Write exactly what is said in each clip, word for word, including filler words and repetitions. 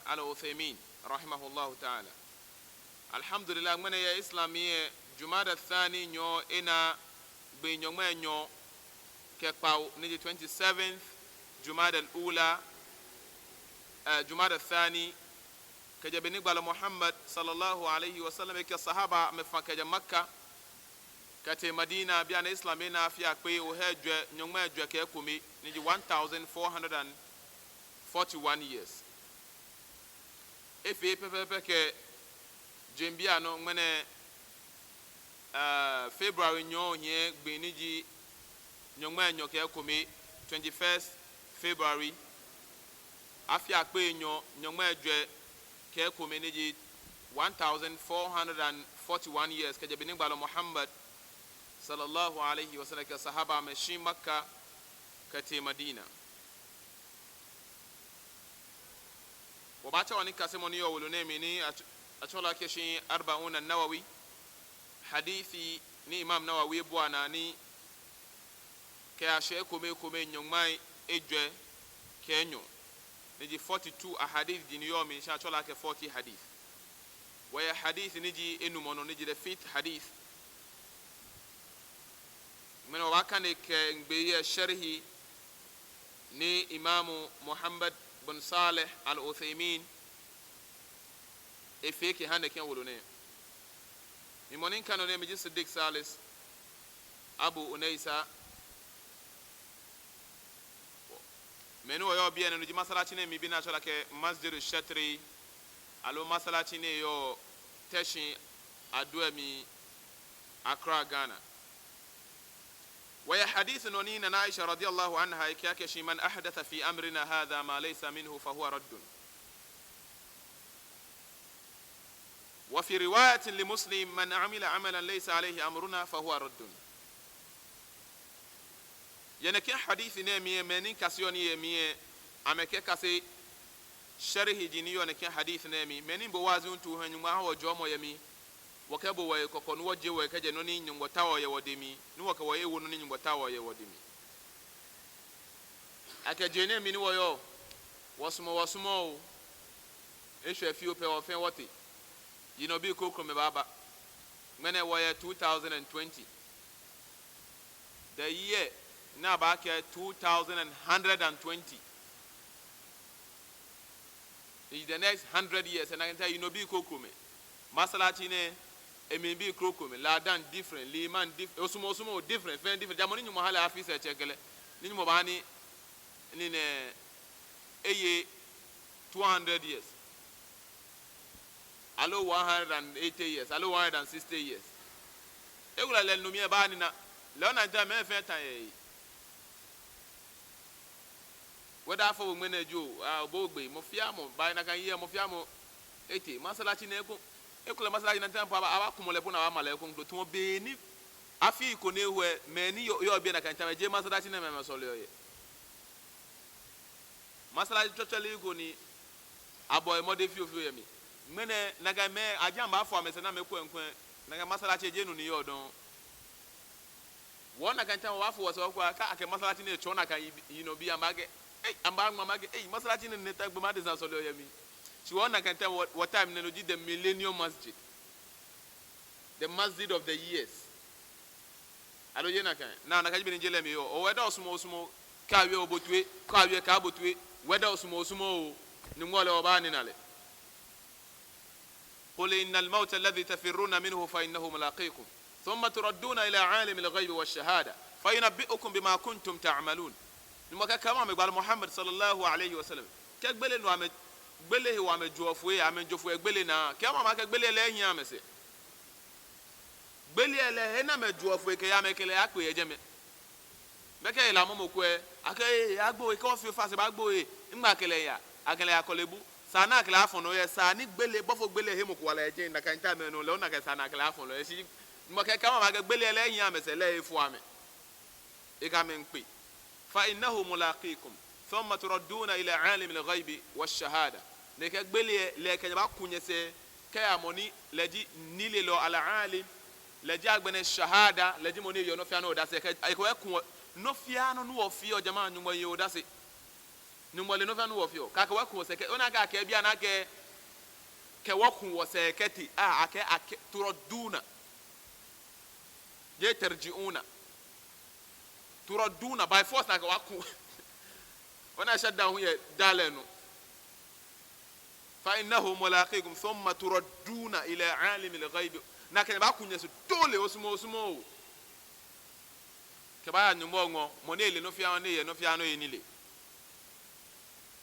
Al-Uthaymin, rahimahullahu ta'ala. Alhamdulillah, ŋmɛnɛ yɛ Islam lɛ, Jumada Thani nyɔɔŋ ena, gbii nyɔŋmai enyɔ kɛ kpawo, ni ji twenty-seventh Jumada al-Ula, eh, Jumada Thani, kɛjɛ be ni gbalɔ Muhammad sallallahu alaihi wasallam kɛ sahaba amɛfã kɛjɛ Makka kɛtee Madina, bianɛ Islam ena afi akpe ohai ejwɛ nyɔŋmai ejwɛ kɛ ekome, ni ji one thousand four hundred and forty-one years. Efee pɛpɛɛpɛ kɛ jeŋ bianɛ ŋmɛnɛ, eh, February nyɔɔŋ hiɛ gbii ni ji nyɔŋmai enyɔ kɛ ekome, twenty-first February, afi akpe enyɔ nyɔŋmai ejwɛ kɛ ekome, ni ji one thousand four hundred and forty-one years, kɛjɛ be ni gbalɔ Muhammad sallallahu alaihi wasallam kɛ sahaba amɛshi Makka kɛtee Madina. Wɔbaatsa wɔnikasemɔ ni yɔɔ wolo nɛɛ mli ni ats-, atsɛɔ lɛ akɛshi Arba'una Nawawi, hadithi ni Imam Nawawi ebua naa ni kɛyashɛ ekome ekome nyɔŋmai ejwɛ kɛ enyɔ, ni ji forty-two ahadith ji ni yɔɔ mli, shi atsɛɔ lɛ akɛ forty hadith. Wɔyɛ hadith ni ji enumɔ nɔ, ni ji the fifth hadith. Ŋmɛnɛ wɔbaakane kɛŋmɛ yɛ sharhi ni Imam Muhammad bin Salih Al-Uthaymin efee kɛha nɛkɛ wolo nɛɛ. Mi mɔ ni mikane nɔ nɛɛ, miji Siddiq Salis Abu Unaisa. Mɛi ni wɔyɔɔ biɛ nɛɛ, no ji masalaci ni miibi ni atsɛɔ lɛ akɛ Masjidu Shatri, aloo masalaci ni yɔɔ Teshie Aduemli mli, Accra, Ghana. Wɔyɛ hadith nɔ ni Nana Aisha radiyallahu anha ekɛɛ akɛshi, "Man ahdatha fi amrina hadha ma laysa minhu fahuwa raddun." Wa fi riwayatin li Muslim, "Man amila amalan laysa alayhi amruna fahuwa raddun." Yɛ nɛkɛ hadith nɛɛ mli lɛ, mɛi ni kaseɔ nii yɛ mli lɛ, amɛkɛkase sharhi ji ni yɔɔ nɛkɛ hadith nɛɛ mli. Mɛi ni bo waazi ŋtu hɛ Nyɔŋmɔ aha wɔ jɔɔmɔ yɛ mli. Wɔkɛbo wɔhe kɔkɔ ni wɔje wɔhe kɛjɛ nɔ ni Nyɔŋmɔ taoɔ yɛ wɔdɛŋ mli, ni wɔkɛ wɔhe awo nɔ ni Nyɔŋmɔ taoɔ yɛ wɔdɛŋ mli. Akɛ je nɛɛ mli ni wɔyɔɔ, wɔsumɔɔ, wɔsumɔɔɔ oo, eshwɛ fioo pɛ wɔfɛɛ wɔtee. Yinɔbii krokomɛi baaba. Ŋmɛnɛ wɔyɛ two thousand and twenty. The year ni abaakɛɛ two thousand and hundred and twenty. In the next hundred years, nakai time yinɔbii krokomɛi. Masalaci nɛɛ, emlibii krokomɛi. Ladan different, liman dif-, osumɔɔ, osumɔɔɔ different, fɛɛ different. Ja mɔ ni Nyɔŋmɔ ha lɛ afi sɛɛ tsɛkɛlɛ. Ni Nyɔŋmɔ baha ni, ni nɛɛ, eye two hundred years. Aloo one hundred and eighty years, aloo one hundred and sixty years. Ekolɛ lɛ nɔ mli lɛ baanina. Lɛ hu nakai time mɛi fɛɛ ta yɛ. Whether afɔ bo ŋmɛnɛ jio, ah, bo gbɛ, mɔ fɛɛ mɔ, baanina akɛ yɛ mɔ fɛɛ mɔ. Etee, masalaci nɛɛ ko. Ekolɛ masalaci nakai time po aba, abakumɔ lɛ po ni abama lɛ ekoŋŋ, tamɔ bɔ ni. Afii ko ni eho lɛ, mɛi ni yɔɔ, yɔɔ biɛ nakai time, jeee masalaci nɛɛ mli amɛsɔleɔ yɛ. Masalaci tsɔtsɔlii ko ni abɔɔ mɔdɛŋ fiofio yɛ mli. Ŋmɛnɛ, nakai mɛi, aji amɛbaafo amɛsɛɛ ni amɛkwɛ ŋkwɛ. Nakai masalaci jeee no ni yɔɔ dɔŋŋ. Wɔ nakai time wɔbaafo wɔsɛɛ wɔkwɛ, kɛ akɛ masalaci nɛɛ tsɔ nakai yi, yinɔbii amɛbaakɛɛ. Ei, amɛbaaŋma amɛkɛɛ, ei, masalaci nɛɛ nɛ ta gbɛ mɔ adesa sɔleɔ yɛ mli. Shi wɔ nakai time wɔ, wɔ time nɛɛ no ji the Millennium Masjid. The Masjid of the Years. Aloo jeee nakai? Naa, nakai ji bɔ ni je lɛ mli yɔɔ. Oo, whether osumɔɔ, osumɔɔɔ, kɛ awie obo toi, kɛ awie kaabo toi, whether osumɔɔ, osumɔɔɔ oo, Nyɔŋmɔ lɛ obaanina lɛ. قل إن الموت الذي تفرون منه فإنه ملاقيكم ثم تردون إلى عالم الغيب والشهادة فينبئكم بما كنتم تعملون. Nyɔŋmɔ kɛɛ, kɛɛmɔ amɛ gbalɔ Muhammad sallallahu alaihi wasallam. Kɛ gbele nɔ amɛ, gbele hewɔ amɛjoɔ foi, amɛjoɔ foi gbele naa. Kɛɛmɔ amɛ akɛ gbele lɛ ehiii amɛsɛɛ. Gbele lɛ he ni amɛjoɔ foi kɛyaa, amɛkɛ lɛ yaakpe yɛ jɛmɛ. Bɛ kɛ ela mɔ mɔ ko lɛ, akɛɛ, ee, agbo, ekɛ ofee fast, baagbo, ee, ŋmɛnɛ akɛ lɛ yaa, akɛ lɛ yaa Korle Bu. Saa ni akɛ lɛ afɔ nɔ yɛ, saa ni gbele, bɔfo gbele hemɔkɛyalɛ yɛ jɛi, nakai time lɛ nɔŋŋ lɛ, ona akɛ saa ni akɛ lɛ afɔ nɔ yɛ, shi Nyɔŋmɔ kɛɛ, kɛɛmɔ amɛ akɛ gbele lɛ ehiii amɛsɛɛ, lɛ efooo amɛ. Ekɛ amɛ miikpe. فإنه ملاقيكم ثم تردون إلى عالم الغيب والشهادة. Nɛkɛ gbele lɛ, lɛ ekɛ nyɛ baaku nyɛsɛɛ kɛya mɔ ni lɛ ji nilelɔ, al-alim, lɛ ji agbɛnɛ shahada, lɛ ji mɔ ni yeɔ nɔ fɛɛ nɔ odase, ekɛ, ekɛ wɔ eku wɔ, nɔ fɛɛ nɔ ni wɔfeɔ, jama'a, Nyɔŋmɔ yeɔ odase. Nyɔŋmɔ le nɔ fɛɛ nɔ ni wɔfeɔ. Kɛ akɛɛ wɔku wɔsɛɛ kɛ, ona akɛ akɛɛ bianɛ akɛ, kɛ wɔku wɔsɛɛ kɛtee. Ah, akɛɛ, akɛɛ, تردون. Jeee ترجعون. تردون, by force nakai wɔku. Ona shadda hu yɛ dal lɛ nɔ. فإنه ملاقيكم ثم تردون إلى عالم الغيب. Nakai ebaaku nyɛ sɛɛ dole, osumɔ, osumɔɔɔ. Kɛbaya Nyɔŋmɔ ŋɔɔ, mɔ ni le nɔ fɛɛ nɔ, ni yɛ nɔ fɛɛ nɔ, eyɛ nilee.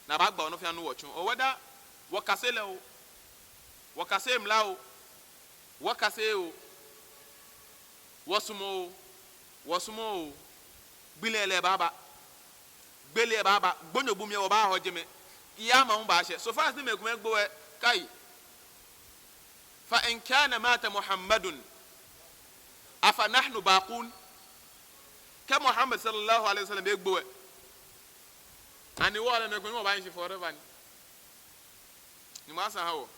Ni abaagba wɔ nɔ fɛɛ nɔ ni wɔtsuɔ. Whether wɔkase lɛ oo, wɔkase mla oo, wɔkaseee oo, wɔsumɔɔ oo, wɔsumɔɔɔ oo, gbi lɛ lɛ baaba. Gbele baaba, gbonyo bu mli lɛ wɔbaahɔ jɛmɛ. Kiyama hu baashɛ. So far as ni mɛi komɛi gbo lɛ, kai. فإن كان مات محمد أفنحن باقون. Kɛ Muhammad صلى الله عليه وسلم egbo lɛ, ani wɔ lɛ mɛi komɛi ni wɔbaahi shi forever ni? Nyɔŋmɔ asaa aha wɔ.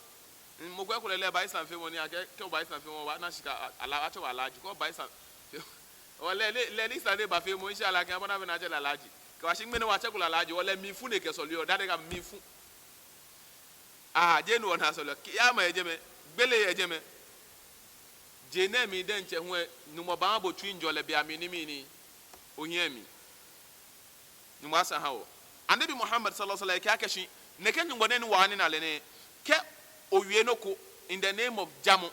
Mɔ ko ekolɛ lɛ eba Islam feemɔ ni akɛɛ, kɛ oba Islam feemɔ obaana shika, a-, ala-, atsɛɔ bo Alhaji. Kɛ oba Islam feemɔ, wɔ lɛ, lɛ, lɛ ni Islam ni eba feemɔ, inshallah, kɛ abana be ni atsɛ lɛ Alhaji. Kɛbashi ŋmɛnɛ wɔtsɛko lɛ Alhaji, wɔ lɛ mlifu ni ekɛsɔleɔ, dade ka mlifu. Ah, jeee no wɔnaa sɔleɔ. Kiyama yɛ jɛmɛ, gbele yɛ jɛmɛ. Je nɛɛ mli diɛŋtsɛ hu lɛ, Nyɔŋmɔ baaha bo tsuijurɔ lɛ be mli ni mli ni ohiɛ mli. Nyɔŋmɔ asaa aha wɔ. Annabi Muhammad صلى الله عليه وسلم ekɛɛ akɛshi, nɛkɛ Nyɔŋmɔ nɛɛ ni wɔnina lɛ nɛɛ, kɛ owie nɔ ko in the name of jamɔ,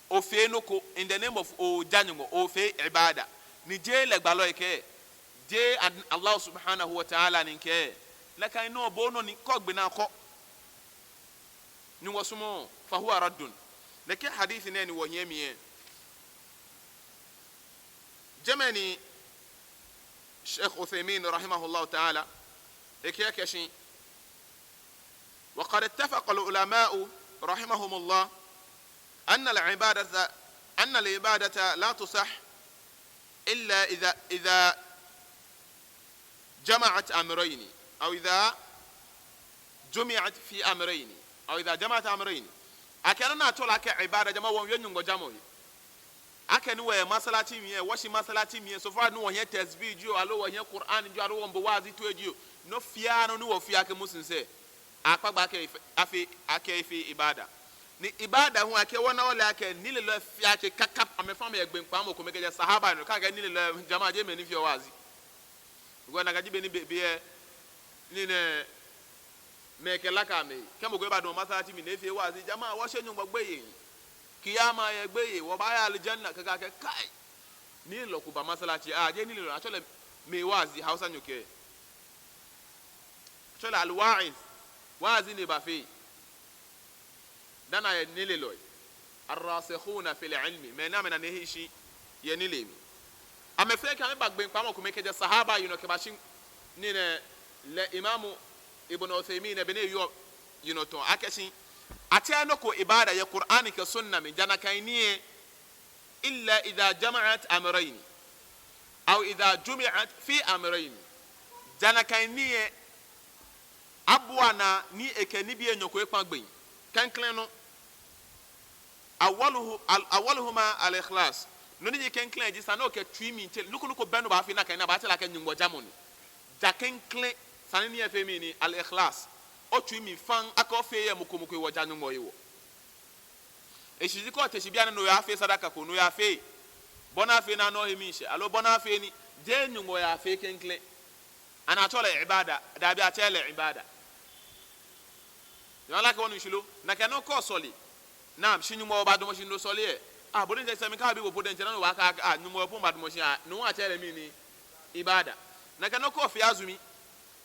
ofee nɔ ko in the name of oja Nyɔŋmɔ, ofee ibada, ni jeee lɛ gbalɔ ekɛɛ, jeee Ad-, Allah سبحانه وتعالى ni kɛɛ, nakai nɔ bo onɔ ni, kɛ ogbe naa kɔ. Nyɔŋmɔ sumɔɔɔ, فهو رد. Nɛkɛ hadith nɛɛ ni wɔhiɛ mli lɛ, jɛmɛ ni Sheikh Uthaymin رحمه الله تعالى ekɛɛ akɛshi, وقد اتفق العلماء رحمهم الله أن العبادة، أن العبادة لا تصح إلا إذا، إذا جمعت أمرين، أو إذا جمعت في أمرين، أو إذا جمعت أمرين. Akɛɛ nɔ ni atsɛɔ lɛ akɛ ibada, jama'a, wɔmiiwie Nyɔŋmɔ jamɔ yɛ. Akɛni wɔyɛ masalachi mli lɛ, wɔshi masalachi mli lɛ, so far ni wɔhiɛ tasbih jio, aloo wɔhiɛ Qur'an jio, aloo wɔmiibo waazi toi jio, nɔ fɛɛ nɔ ni wɔfeɔ akɛ Muslims lɛ, akpaa gbɛ akɛ efee, afee, akɛ efee ibada. Ni ibada hu akɛɛ wɔna wɔle akɛ nilelɔi fɛɛ akɛ kakap amɛfɛɛ amɛyɛ gbeekpamɔ kome kɛjɛ sahaba nɔ, kɛ akɛɛ nilelɔi, jama'a, jeee mɛi ni feɔ waazi. Because nakai ji bɔ ni be, be lɛ, nii nɛɛ, mɛi kɛ laka amɛyi. Kɛ mɔ ko ebadamɔ masalachi mli ni efee waazi, jama'a, wɔshe Nyɔŋmɔ gbeyei. Kiyama yɛ gbeyei, wɔbaaya aljanna, kɛ akɛɛ akɛ kai. Nilelɔ ko ba masalachi, ah, jeee nilelɔ, atsɛɔ lɛ mɛi waazi, Hausanyo kɛɛ. Atsɛɔ lɛ al-wa'iz, waazi ni ebafee. Dani ayɛ nilelɔi. الراسخون في العلم. Mɛi ni amɛnane ehi shi yɛ nilee mli. Amɛfɛɛ kɛ amɛba gbeekpamɔ kome kɛjɛ sahaba yinɔ kɛbashi nii nɛɛ, lɛ Imam Ibn Uthaymin nɛɛ be ni eyɔɔ yinɔ tɔŋŋ akɛshi, atsɛɛɛ nɔ ko ibada yɛ Qur'an kɛ sunna mli, ja nakai nii lɛ, إلا إذا جمعت أمرين، أو إذا جمعت في أمرين. Ja nakai nii lɛ, abua naa ni ekɛ nibii enyɔ ko ekpa gbee. Klɛŋklɛŋ nɔ. أوله، ال-، أولهما الإخلاص. Nɔ ni ji klɛŋklɛŋ ji esa ni okɛ tsui mli tsɛ. Nɔ ko nɔ ko bɛ ni obaafee ni akɛɛ ni abaatsɛ lɛ akɛ Nyɔŋmɔ jamɔ ni. Ja klɛŋklɛŋ, esa ni nii lɛ afee mɛni? Al-ikhlas. Otsui mli faŋŋ, akɛ ofeee yɛ mɔ ko mɔ ko hewɔ, ja Nyɔŋmɔ hewɔ. Eshishi ji kɛ ote shi bianɛ ni oyafee sadaka ko, ni oyafee bɔ ni afee ni ana ohe miishɛɛ, aloo bɔ ni afee ni, jeee Nyɔŋmɔ oyafee klɛŋklɛŋ. Ani atsɛɔ lɛ ibada? Dabi, atsɛɛɛ lɛ ibada. Nyɔŋmɔ laka wɔ nu shishi lo, nakai nɔŋŋ kɛ osɔle. Naam, shi Nyɔŋmɔ obadamɔ shi ni osɔle lɛ. Ah, bo diɛŋtsɛ sɛɛ mi kɛ abi bo po diɛŋtsɛ ni obaakɛɛ, ah, Nyɔŋmɔ po madamɔ shi, ah, no hu atsɛɛɛ lɛ mɛni? Ibada. Nakai nɔŋŋ kɛ ofee azumi,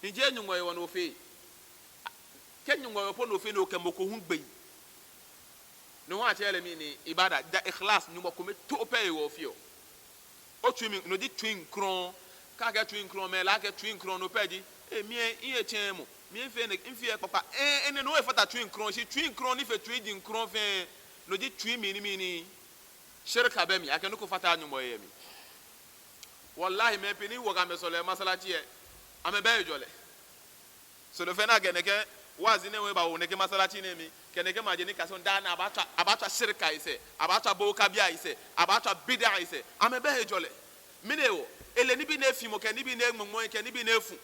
ni jeee Nyɔŋmɔ hewɔ ni ofee. Kɛ Nyɔŋmɔ hewɔ po ni ofee ni okɛ mɔ ko hu gbe. No hu atsɛɛɛ lɛ mɛni? Ibada. Ja ikhlas, Nyɔŋmɔ kome too pɛ hewɔ ofeɔ. Otsui mli, no ji tsui krɔŋŋ. Kɛ akɛɛ tsui krɔŋŋ, mɛi lɛ akɛɛ tsui krɔŋŋ, no pɛ ji, eh, mi lɛ, miyɛ tsɛmɔ, mi lɛ mifeee nɛkɛ, mifeee kpakpa. Eh, enɛ no efata tsui krɔŋŋ, shi tsui krɔŋŋ ni fe tsuiji krɔŋŋ fɛɛ, no ji tsui mli ni mɛni? Shirka bɛ mli, akɛ nɔ ko fataaa Nyɔŋmɔ he yɛ mli. Wallahi, mɛi pii ni wɔkɛ amɛ sɔleɔ masalachi lɛ, amɛbɛ hejɔlɛ. So no fɛɛ ni akɛ nɛkɛ waazi nɛɛ hu ebawo nɛkɛ masalachi nɛɛ mli, kɛ nɛkɛ maje nikasemɔ, daa nɛɛ abaatswa, abaatswa shirka he sɛɛ, abaatswa bokabii he sɛɛ, abaatswa bid'a he sɛɛ. Amɛbɛ hejɔlɛ. Mɛni hewɔ? Ele nibii ni efimɔ, kɛ nibii ni eŋmɔŋmɔ, kɛ nibii ni efu.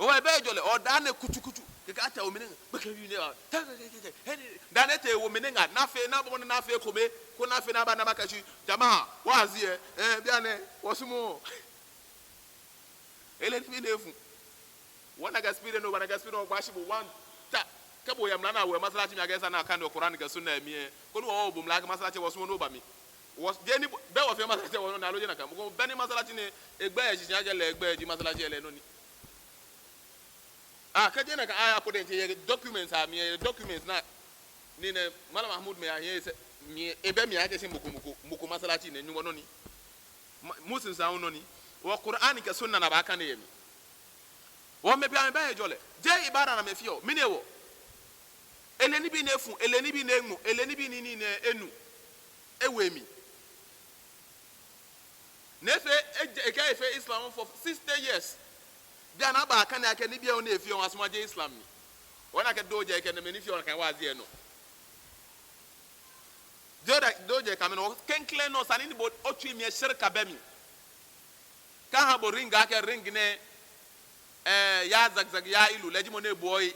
Owa ebɛ ejɔlɛ, odaa nɛɛ kutukutu. Kɛkɛ atee omli nɛɛ, gbekɛ bi nɛɛ wa. Tɛ, kɛ, kɛ, kɛ, kɛ. Hɛni, daa nɛɛ tee omli nɛɛ, naa fee, naa bɔ ni naa fee ekome, koni afee ni aba ni abakɛɛ shi, jama'a, waazi lɛ, eh, bianɛ, wɔsumɔɔɔ. Ele nibii ni efu. Wɔna kɛ speed nɔ, wɔna kɛ speed nɔ, wɔgba shi bo one. Ta, kɛ bo yɛ mla naa wɔ masalaci mli akɛ esa ni akane Qur'an kɛ sunna mli lɛ. Koni wɔ wɔbo mla akɛ masalaci wɔsumɔɔ ni oba mli. Wɔ, jeee ni, bɛ wɔfee masalaci wɔnɔ ni aloo jeee nakai. Mɔ ko bɛ ni masalaci ni, egbɛi yɛ shishi akɛ lɛ, egbɛi ji masalaci lɛ nɔ ni. Ah, kɛ jeee nakai aya po diɛŋtsɛ yɛ documents amli, yɛ documents naa. Ni nɛɛ, Malam Mahmud mɛi ahiɛ sɛɛ, mli, ebɛ mli akɛ shi mɔ ko, mɔ ko, mɔ ko masalaci nɛɛ, Nyɔŋmɔ nɔ ni. Ma-, Muslims anɔ ni. Wɔ Qur'an kɛ sunna ni abaakane yɛ mli. Wɔ mɛi pii amɛbɛ hejɔlɛ. Jeee ibada ni amɛfeɔ. Mɛni hewɔ? Ele nibii ni efu, ele nibii ni eŋmɔ, ele nibii ni, ni, ni enu. Ewo emli. Ni efee, eje-, ekɛɛ efee Islam for sixty years. Bianɛ abaakane akɛ nibii lɛ ni efeɔ, asumɔɔ jeee Islam ni. Ona akɛ doo jɛ kɛ nɛɛ mɛi ni feɔ nakai waazi lɛ nɔ. Doo jɛ, doo jɛ kɛ amɛnɔ, klɛŋklɛŋ nɔ, esa ni bo otsui mli lɛ shirka bɛ mli. Kɛ aha bo ring akɛ ring nɛɛ, eh, ya zagzag ya ilu, lɛ ji mɔ ni ebuɔ oyi.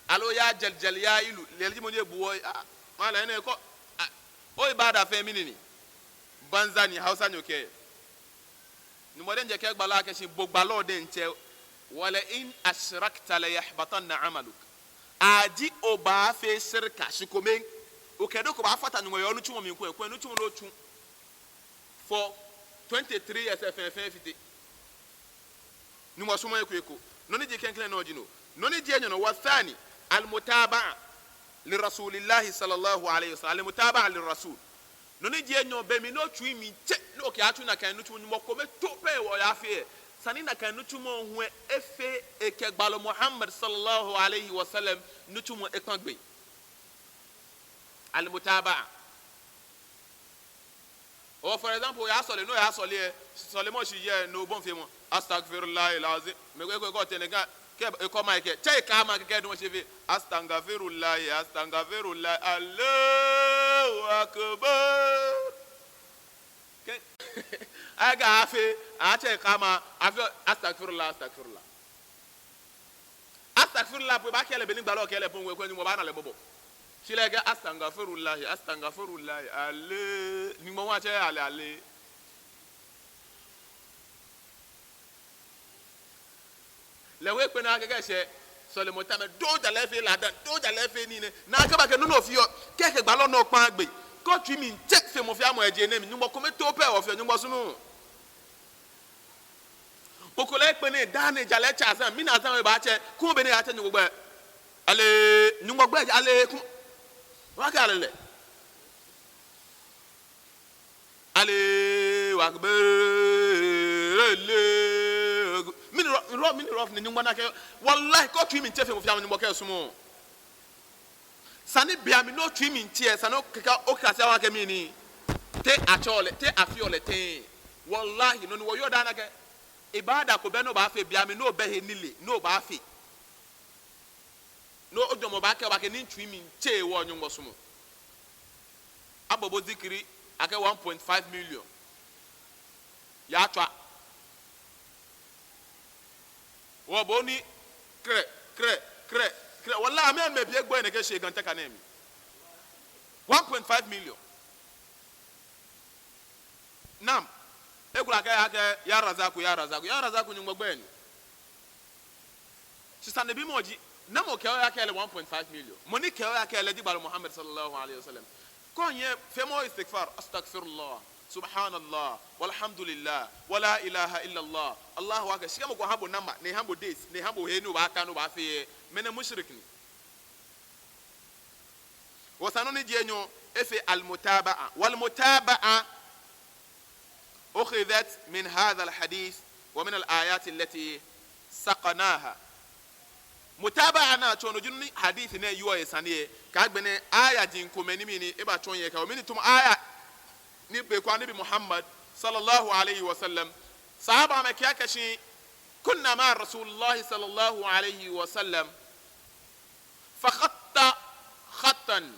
Aloo ya jɛlijɛli ya ilu, lɛ ji mɔ ni ebuɔ oyi. Ah, mala enɛ ko, ah, o ibada fɛɛ mɛni ni? Banza ni Hausanyo kɛɛ. Nyɔŋmɔ diɛŋtsɛ kɛɛ gbalɔ akɛ shi bo gbalɔ diɛŋtsɛ, "Wala in ashrakta la yahbatanna amaluk." Aji obaafee shirka, shi kome, okɛ nɔ ko baafata Nyɔŋmɔ yɛ onitsumɔ mli kwɛ, kwɛ nitsumɔ ni otsu for twenty-three years lɛ fɛɛ, fɛɛ efite. Nyɔŋmɔ sumɔɔɔ eko eko. Nɔ ni ji klɛŋklɛŋ nɔ ji no. Nɔ ni ji enyɔ nɔ, wa thani, al-mutaba'a li Rasulillahi sallallahu alayhi wa sallam. Al-mutaba'a li Rasul. Nɔ ni ji enyɔ, be mli ni otsui mli tse, ni okɛɛ atsu nakai nitsumɔ, Nyɔŋmɔ kome too pɛ hewɔ oyaafee. Esa ni nakai nitsumɔ hu lɛ efee ekɛ gbalɔ Muhammad sallallahu alayhi wa sallam nitsumɔ ekpa gbee. Al-mutaba'a. Oh, for example, oyaasɔle, ni oyaasɔle lɛ, sɔlemɔ shii lɛ, ni obɔi feemɔ. Astaghfirullahi al-azim. Mɛi komɛi kɛɛ, kɛ otee nɛkɛ, kɛ ekɔ ma kɛ, tsɛ ekama kɛ, kɛ edumɔ shi fɛɛ. Astaghfirullahi, astaghfirullahi, Allahu akbar. Kɛ, akɛ afee, atsɛ ekama, afee, astaghfirullah, astaghfirullah. Astaghfirullah po, ebaakɛɛ lɛ bɔ ni gbalɔ kɛɛ lɛ po, ŋwɛi kwɛ Nyɔŋmɔ baana lɛ bɔbɔ. Shi lɛ ekɛɛ astaghfirullah, astaghfirullah, ale, Nyɔŋmɔ wa tsɛ ale, ale. Lɛ hu ekpɛlɛɛɛ akɛ kɛ eshɛ sɔlemɔ ta mli, doo jalɛ efee ladan, doo jalɛ efee nii nɛɛ. Ni akɛba kɛ nɔ ni ofeɔ, kɛ ekɛ gbalɔ nɔ kpa gbee. Kɛ otsui mli tse feemɔ fɛɛ mɔ yɛ je nɛɛ mli, Nyɔŋmɔ kome too pɛ ofeɔ, Nyɔŋmɔ sumɔɔɔ. Mɔ ko lɛ ekpɛlɛɛɛ daa ni jalɛ tsa azan, mɛni azan ebaatsɛ, kɛ be ni eyatsɛ Nyɔŋmɔ gbɛi. Ale, Nyɔŋmɔ gbɛi, ale, kɛ. Wɔkɛɛ ale lɛ. Allahu akbar, Allahu akbar. Mɛni rough, rough, mɛni rough ni Nyɔŋmɔ na kɛ. Wallahi, kɛ otsui mli tse feemɔ fɛɛ mɔ Nyɔŋmɔ kɛ sumɔɔɔ. Esa ni be mli ni otsui mli tse, esa ni okɛɛ, okɛɛ shi awa kɛ mɛni. Te atsɛɔ lɛ, te afeɔ lɛ tɛŋŋ. Wallahi, nɔ ni wɔyɔɔ daa nɛɛ akɛ. Ibada ko bɛ ni obaafee, be mli ni obɛ he nilee, ni obaafee. Ni ojwɛŋmɔ baakɛɛ, baakɛɛ ni mitsui mli tse hewɔ Nyɔŋmɔ sumɔɔ. Abɔ bo zikiri, akɛ one point five million. Yaatswa. Wɔ bo ni krɛ, krɛ, krɛ, krɛ. Wallahi, amɛ, amɛbi egbɛi nɛɛ kɛ shɛ Gantɛka nɛɛ mli. One point five million. Naam. Ekula akɛ, akɛ, ya Razaku, ya Razaku, ya Razaku, Nyɔŋmɔ gbɛi ni. Shi sanebimɔ ji, namɔ kɛɛ oyakɛɛ lɛ one point five million? Mɔ ni kɛɛ oyakɛɛ lɛ ji gbalɔ Muhammad sallallahu alaihi wasallam. Kɛ onyɛ feemɔ istighfar, astaghfirullah, subhanallah, walhamdulillah, wala ilaha illallah, Allahu akbar. Shi kɛ mɔ ko ha bo number, ni eha bo days, ni eha bo he ni obaata ni obaafee, mɛnɛ mushrik ni. Wɔsane nɔ ni ji enyɔ, efee al-mutaba'a. Wal-mutaba'a ukhidhat min hadha al-hadith wa min al-ayati allati saqnaha. Mutaba'a ni atsɔɔ nɔ ji nɔ ni hadith nɛɛ yɔɔ esane lɛ, kɛ agbɛnɛ aya ji ŋkomɛi ni mɛni, ebatsɔɔ yɛ kɛ, mɛni tamɔ aya ni be ko Anabi Muhammad sallallahu alaihi wasallam, sahaba amɛkɛɛ akɛ shi, kunna ma'a Rasulillahi sallallahu alaihi wasallam, fakhatta khattan.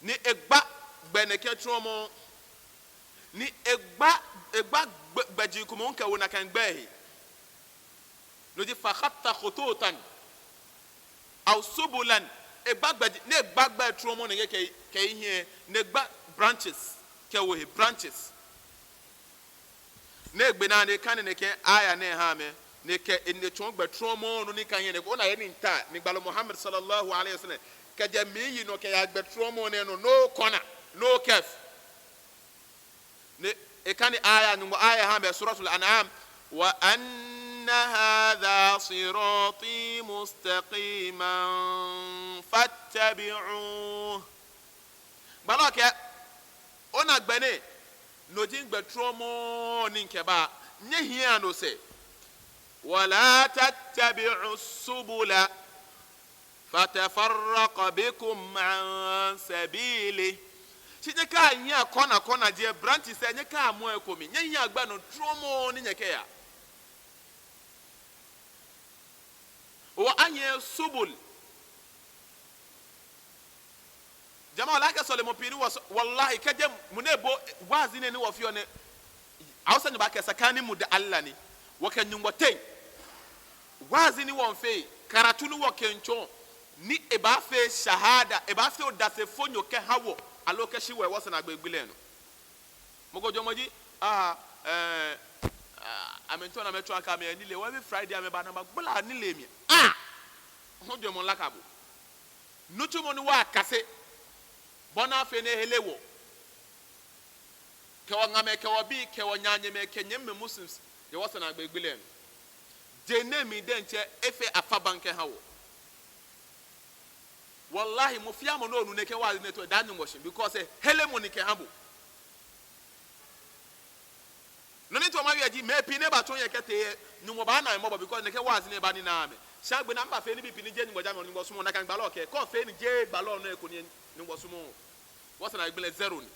Ni egba gbɛ nɛkɛ tsuɔmɔ. Ni egba, egba gbɛ, gbɛji komɛi kɛwo nakai gbɛ he. No ji فخط خطوطا أو سبلا. Egba gbɛ, ni egba gbɛ tromɔ nɛkɛ kɛ, kɛ ehiɛ, ni egba branches kɛwo he, branches. Ni egbe naa ni ekane nɛkɛ aya nɛɛ eha amɛ, ni ekɛ enine tsɔɔ gbɛ tromɔ nɔ ni kã hiɛ nɛɛ, ona he ni ŋta, ni gbalɔ Muhammad صلى الله عليه وسلم, kɛjɛ mli yi nɔ kɛya gbɛ tromɔ nɛɛ nɔ, no corner, no curve. Ni ekane aya, Nyɔŋmɔ aya eha amɛ, سورة الأنعام, وأن هذا صراطي مستقيما فاتبعوه. Gbalɔ kɛɛ, ona gbɛ nɛɛ, no ji gbɛ tromɔ ni mikɛba, nyɛhiɛa no sɛɛ. ولا تتبعوا السبل فتفرق بكم عن سبيله. Shi nyɛkahiɛa corner corner, jeee branches lɛ, nyɛkamɔa ekome. Nyɛhiɛa gbɛ nɔ tromɔ ni nyɛkɛya. وأن هي سبل. Jama'a, ole akɛ sɔlemɔ pii ni wɔ, wallahi, kɛjɛ mɔ ni ebo waazi nɛɛ ni wɔfeɔ nɛɛ, Hausa ni baakɛɛ tsakanin mu da Allah ni, wɔkɛ Nyɔŋmɔ teŋ. Waazi ni wɔmiifee, karatu ni wɔkɛmiitsɔɔ, ni ebaafee shahada, ebaafee odasefonyo kɛha wɔ, aloo kɛshi wɔ yɛ wɔsɛɛ naagbee gbi lɛ nɔ. Mɔ ko jwɛŋmɔ ji, ah, eh, ah, amɛmiitao ni amɛtsɔɔ akɛ amɛyɛ nilee, wɔ every Friday amɛbaa ni amɛbagbala nilee mli. Ah! Ho jwɛŋmɔ laka bo. Nitsumɔ ni wɔkase, bɔ ni afee ni ehere wɔ, kɛ wɔŋamɛi, kɛ wɔbii, kɛ wɔnanemɛi, kɛ nyɛmimɛi Muslims, yɛ wɔsɛɛ naagbee gbi lɛ nɔ. Jeee enɛɛmɛi diɛŋtsɛ efee afabaŋ kɛha wɔ. Wallahi, mɔ fɛɛ mɔ ni onu nɛkɛ waazi nɛɛ, to daa Nyɔŋmɔ shi, because eheremɔ ni ekɛha bo. Nɔ ni mitaoɔ mawie ji, mɛi pii ni batsɔ yɛ kɛtee, Nyɔŋmɔ baana amɛ mɔbɔ, because nɛkɛ waazi nɛɛ baanina amɛ. Shi agbɛnɛ amɛbaafee nibii pii ni jeee Nyɔŋmɔ jamɔ, Nyɔŋmɔ sumɔɔɔ, nakai gbalɔ kɛɛ, kɛ ofee ni jeee gbalɔ nɔ eko ni Nyɔŋmɔ sumɔɔɔ, wɔsɛɛ naagbee lɛ zero ni.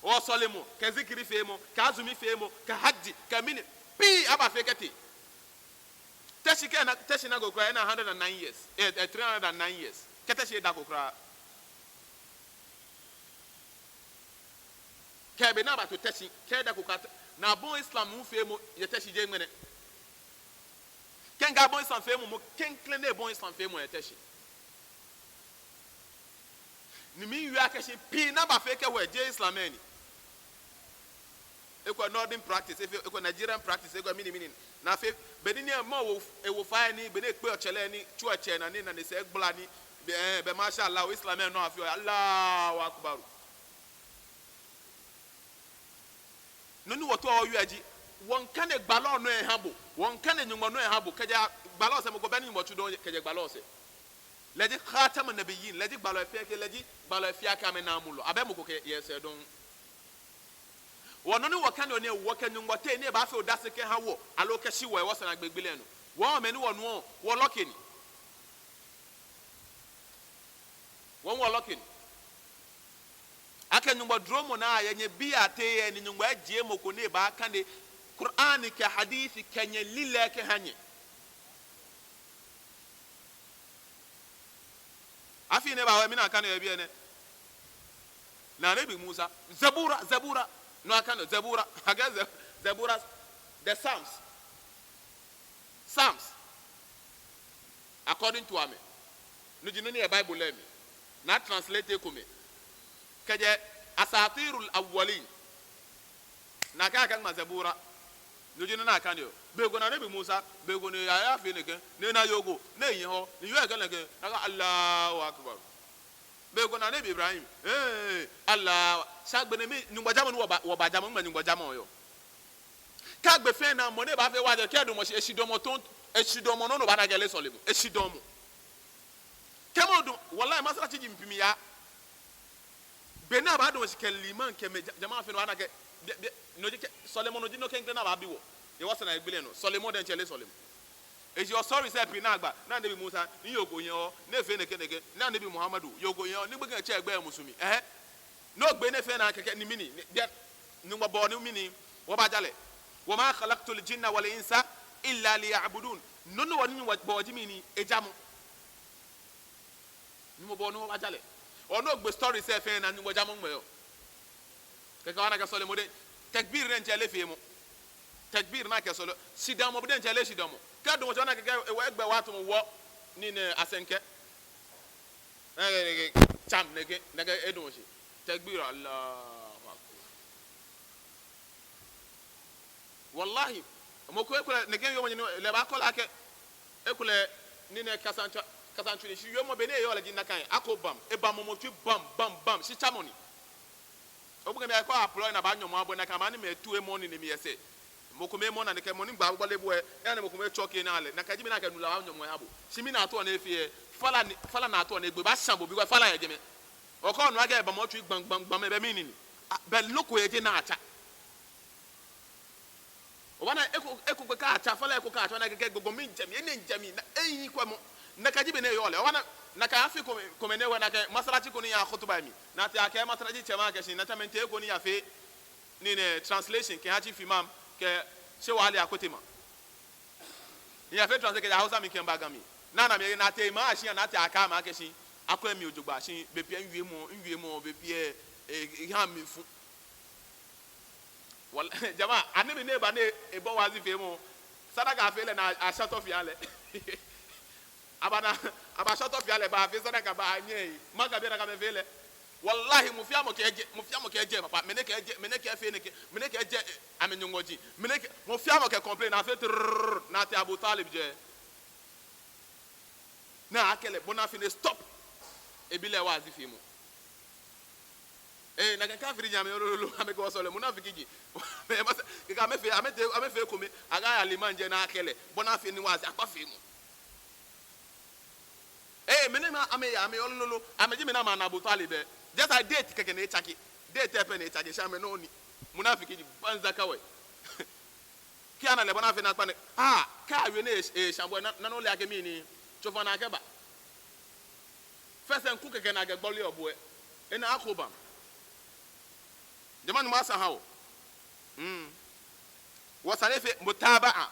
Oo, sɔlemɔ, kɛ zikiri feemɔ, kɛ azumi feemɔ, kɛ hajji, kɛ mɛni, pii abaafee kɛtee. Teshie kɛ na, Teshie nako kwraa ena hundred and nine years, eh, eh, three hundred and nine years. Kɛ Teshie edako kwraa. Kɛ be ni abato Teshie, kɛ edako kwraa, ni abɔi Islam feemɔ yɛ Teshie jeee ŋmɛnɛ. Kɛ mikɛɛ abɔi Islam feemɔ, mɔ klɛŋklɛŋ ni bɔi Islam feemɔ yɛ Teshie. Ni miwie akɛ shi pii ni abaafee kɛho lɛ jeee Islam lɛ ni. Ekolɛ Northern practice, efee, ekolɛ Nigerian practice, ekolɛ mɛni mɛni. Ni afee, be ni ni mɔ wo, ewo faa ni, be ni ekpe etsɛlɛ ni, tsu etsɛ naa ni, ni ena sɛɛ gbla ni, be, eh, be masha Allah, Islam lɛ nɔ afeɔ, Allahu Akbar. Nɔ ni wɔtaoɔ wɔwie ji, wɔmiikane gbalɔ nɔ eha bo, wɔmiikane Nyɔŋmɔ nɔ eha bo, kɛjɛ gbalɔ sɛɛ mɔ ko bɛ ni Nyɔŋmɔ tsu dɔŋŋ kɛjɛ gbalɔ sɛɛ. Lɛ ji خاتم النبيين, lɛ ji gbalɔi fɛɛ kɛ, lɛ ji gbalɔi fɛɛ kɛ amɛnaamulɔ, abɛ mɔ ko kɛ yɛ esɛɛ dɔŋŋ. Wɔ nɔ ni wɔkaneɔ nɛɛ, wɔkɛ Nyɔŋmɔ teŋ ni ebaafee odase kɛha wɔ, aloo kɛshi wɔ yɛ wɔsɛɛ naagbee gbi lɛ nɔ. Wɔ mɛi ni wɔnuɔ, wɔ lock-in ni. Wɔ, wɔ lock-in ni. Akɛ Nyɔŋmɔ duromɔ naa yɛ nyɛbii ateŋ lɛ, ni Nyɔŋmɔ ejie mɔ ko ni ebaakane Qur'an kɛ hadith kɛ nyɛlilɛi kɛha nyɛ. Afi nɛɛ baa wɛ mɛi ni akaneɔ yɛ biɛ nɛɛ. Ni Annabi Musa, Zabura, Zabura, no akaneɔ Zabura, akɛ Za-, Zabura, the Psalms. Psalms. According to amɛ. No ji nɔ ni yɔɔ Bible lɛ mli. Ni atranslate ekomɛi kɛjɛ أساطير الأولين. Ni akɛɛ akɛŋma Zabura. No ji nɔ ni akaneɔ. Be ko ni Annabi Musa, be ko ni eyafee nɛkɛ, ni ena yoo ko, ni ehi hɔ, ni yoo lɛ kɛɛ nɛkɛ, nakai Allahu Akbar. Be ko ni Annabi Ibrahim, eh, Allah, shi agbɛnɛ mɛni, Nyɔŋmɔ jamɔ ni wɔba, wɔbajamɔ, mɛɛ Nyɔŋmɔ jamɔ yɔɔ. Kɛ gbɛ fɛɛ ni mɔ ni baafee waazi kɛ edamɔ shi, eshidamɔ tɔŋŋ, eshidamɔ nɔ ni obaana akɛ eleee sɔlemɔ, eshidamɔ. Kɛ mɔ damɔ, wallahi, masalaci ji mli pii miya. Be ni abaadamɔ shi kɛ liman kɛ mɛi ja-, jama'a fɛɛ ni obaana akɛ, biɛ, biɛ, no ji kɛ, sɔlemɔ no ji nɔ klɛŋklɛŋ ni abaabi wɔ. Yɛ wɔsɛɛ naagbee lɛ nɔ, sɔlemɔ diɛŋtsɛ eleee sɔlemɔ. Eji osɔre sɛɛ pii ni agba, ni Annabi Musa, ni yoo ko hi hɔ, ni efee nɛkɛ nɛkɛ, ni Annabi Muhammadu, yoo ko hi hɔ, ni gbekɛ tsɛ gbɛ musulmi. Ɛhɛɛ. No gbɛ nɛɛ fɛɛ naa kɛkɛ ni mɛni, ni, biɛ, Nyɔŋmɔ bɔɔ ni mɛni, wɔbaja lɛ. وما خلقت الجن والإنس إلا ليعبدون. No ni wɔ ni Nyɔŋmɔ bɔɔ ji mɛni, ejamɔ. Nyɔŋmɔ bɔɔ ni wɔbaja lɛ. Ɔɔ, no gbɛ story sɛɛ fɛɛ naa Nyɔŋmɔ jamɔ ŋmɛ yɔɔ. Kɛkɛ obaana akɛ sɔlemɔ diɛŋ, takbir diɛŋtsɛ eleee feemɔ. Takbir ni akɛsɔleɔ. Shidaamɔ, bo diɛŋtsɛ ole shidaamɔ. Kɛ edamɔ shi ni akɛɛ, kɛ ewo egbɛ wa tamɔ wɔ, ni nɛɛ asɛŋkɛ. Ɛɛ, cham, nɛkɛ, nɛkɛ edamɔ shi. Takbir, Allahu Akbar. Wallahi, mɔ ko ekolɛ, nɛkɛ wiemɔ nɛɛ, lɛ ebaakɔ lɛ akɛ, ekolɛ, ni nɛɛ kasaŋtswa, kasaŋtswa ni shi wiemɔ bɔ ni eyɔɔ lɛ ji nakai, ako bam, ebamɔ mɔ tsui bam, bam, bam, shitsamɔ ni. Obuɔ akɛ mɛi ko apulɔ ni abaanyɔmɔ abo nakai, mɛi ni amɛtu emɔ nii nɛɛ mli yɛ sɛɛ. Mɔ ko mɔ naa nɛkɛ mɔ ni gbaa gbɔ lɛ bo ɛ, ya ni mɔ ko mɔ tsɔ kɛ naa lɛ. Nakai ji bɔ ni akɛ nu lɛ baanyɔmɔ aha bo. Shi mɛni atao ni efee ɛ, fala ni, fala ni atao ni egbe, ebaashã bo, because fala yɛ jɛmɛ. Okɔ nu akɛ ebamɔ tsui gbam, gbam, gbam, ebɛ mɛni ni. A, bɛ loko yɛ jɛi ni atsa. Obaana eko, eko kɛ atsa, fala eko kɛ atsa, obaana akɛ gbɔmɔ mli jɛ mli, enɛ jɛ mli, ni eyi kwɛmɔ. Nakai ji bɔ ni eyɔɔ lɛ. Obaana, nakai afi kome, kome nɛɛ wɛ nakai masalaci ko ni yaa khutuba mli. Ni atee akɛ masalaci chairman kɛ shi, ni chairman tee eko ni eyafee, ni nɛɛ translation kɛha chief imam, kɛ Shehu Ali Akwetema. Eyafee translate kɛjɛ Hausa mli kɛba Ga mli. Ni ana mli, ni atee maŋ shia, ni atee akɛɛ maŋ kɛ shi, akwɛ mi jogbaŋŋ shi, bei pii miwiemɔ, miwiemɔ, bei pii, e, e, eha mi fu. Wal-, jama, ani mɛni eba ni ebɔ waazi feemɔ. Sadaka fee lɛ ni ashã tɔfi aha lɛ. Abaana, abaashã tɔfi aha lɛ, baafee sadaka, baanyɛ eyi. Maka bi raka mɛ fee lɛ. Wallahi, mɔ fɛɛ mɔ kɛ ejɛ, mɔ fɛɛ mɔ kɛ ejɛ, papa, mɛni kɛ ejɛ, mɛni kɛ fee nɛkɛ, mɛni kɛ ejɛ, e, amɛ Nyɔŋmɔ ji, mɛni kɛ, mɔ fɛɛ mɔ kɛ complain, ni afee trrrr, ni atee Abu Talib jɛ. Ni akɛɛ lɛ, bɔ ni afee ni e stop ebi lɛ waazi feemɔ. Ee, nakai kafiri ji amɛ lolo, amɛkɛ wɔ sɔleɔ, munafiki ji. Amɛ, masa, kɛkɛ amɛfee, amɛtee, amɛfee ekome, akaya liman jɛ ni akɛɛ lɛ, bɔ ni afee ni waazi akpa feemɔ. Ee, mɛni ma amɛya, amɛ lolo, amɛji mɛi ni amɛna Abu Talib ɛ. Just a date kɛkɛ ni etsake. Date pɛ ni etsake, shi amɛnɔ ni. Munafiki ji, banza kawai. Kɛ ana lɛ bɔ ni afee ni akpa nɛɛ. Aa, kɛ awie ni e, eshã bo ɛ, ni, ni ole akɛ mɛni, tsofa ni akɛba. Fɛɛ sɛɛ ŋku kɛkɛ ni akɛgbɔleɔ bo ɛ. Enɛ ako bam. Jama, ni masa ha o. Mm. Wɔsane fee mutaba'a.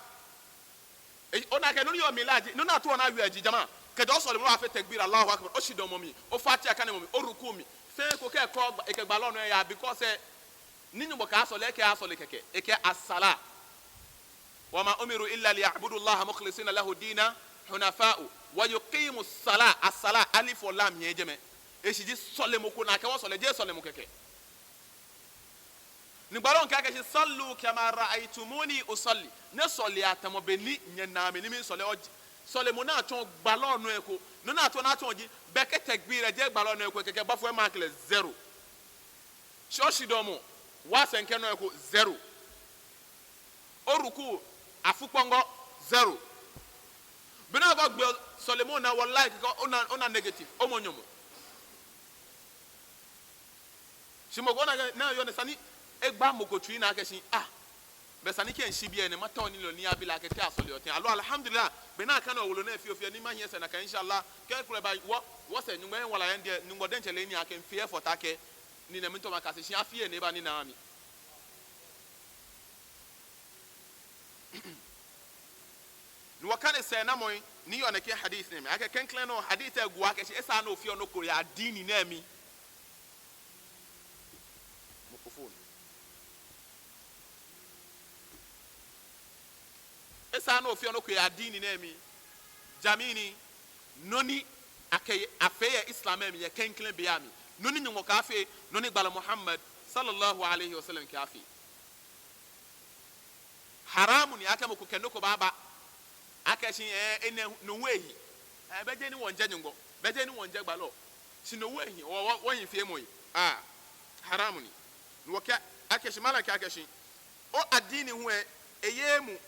E, ona akɛ nɔ ni yɔɔ mli lɛ ji, nɔ ni atao ni awie ji, jama. Kɛjɛ osɔlemɔ lɛ, afee takbir, Allahu Akbar, oshidaamɔ mli, o Fatiha kanemɔ mli, o ruku mli. Fɛɛ ko kɛ ko gba, ekɛ gbalɔ nɔ yaa, because, eh, ni Nyɔŋmɔ kɛɛ asɔle, ekɛɛ asɔle kɛkɛ, ekɛɛ as-salah. Wa ma umiru illa liya'budu Allaha mukhlisina lahu dina hunafa'a wa yuqimu salah. As-salah, alif wa lam yɛ jɛmɛ. Eshishi ji sɔlemɔ ko ni akɛɛ wɔsɔle, jeee sɔlemɔ kɛkɛ. Ni gbalɔ kɛɛ akɛ shi, "Sallu kama ra'aytumuni usalli." Nyɛsɔlea tamɔ bɔ ni nyɛnaa mi ni misɔleɔ. Sɔlemɔ ni atsɔɔ gbalɔ nɔ eko. Nɔ ni atao ni atsɔɔ ji, bɛ kɛ takbir lɛ jeee gbalɔ nɔ eko kɛkɛ, bafo e mark lɛ zero. Shi oshidaamɔ, wɔsɛŋkɛ nɔ eko zero. O ruku, afukpɔŋɔ zero. Bɔ ni akɛgbe sɔlemɔ naa, wallahi kɛkɛ ona, ona negative, omɔ nyɔmɔ. Shi mɔ ko na akɛ, ni eyɔɔ nɛɛ esa ni egba mɔ ko tsui naa akɛ shi, ah, bɛ esa ni kɛ mishi biɛ nɛɛ, matao nilelɔ ni abi lɛ akɛ te asɔleɔ tɛŋŋ. Aloo alhamdulillah, bɛ ni akane wolo nɛɛ fioo fioo ni mahi sɛɛ nakai, inshallah. Kɛ kulɛ ba wɔ, wɔsɛɛ Nyɔŋmɔ wala yɛ diɛŋtsɛ, Nyɔŋmɔ diɛŋtsɛ le ni akɛ mifee effort akɛ, ni nɛɛ mitao makase shi afi nɛɛ eba ni ana mi. Ni wɔkane sɛɛnamɔ ni yɔɔ nɛkɛ hadith nɛɛ mli. Akɛ klɛŋklɛŋ nɔ hadith lɛ gbo akɛ shi esaaa ni ofeɔ nɔ ko yɛ addini nɛɛ mli. Microphone. Esaaa ni ofeɔ nɔ ko yɛ addini nɛɛ mli. Jɛmɛ ni nɔ ni akɛɛ afee yɛ Islam lɛ mli yɛ klɛŋklɛŋ be lɛ mli. Nɔ ni Nyɔŋmɔ kɛɛ afee, nɔ ni gbalɔ Muhammad sallallahu alaihi wasallam kɛɛ afee. Haramu ni akɛ mɔ ko kɛ nɔ ko baaba akɛ shi, eh, enɛ no hu ehi. Eh, bɛ jeee ni wɔŋjɛ Nyɔŋmɔ, bɛ jeee ni wɔŋjɛ gbalɔ. Shi no hu ehi, wɔ, wɔ, wɔhi feemɔ yi. Ah, haramu ni. Ni wɔkɛɛ akɛ shi, malam kɛɛ akɛ shi, o addini hu lɛ, eyeee emuu.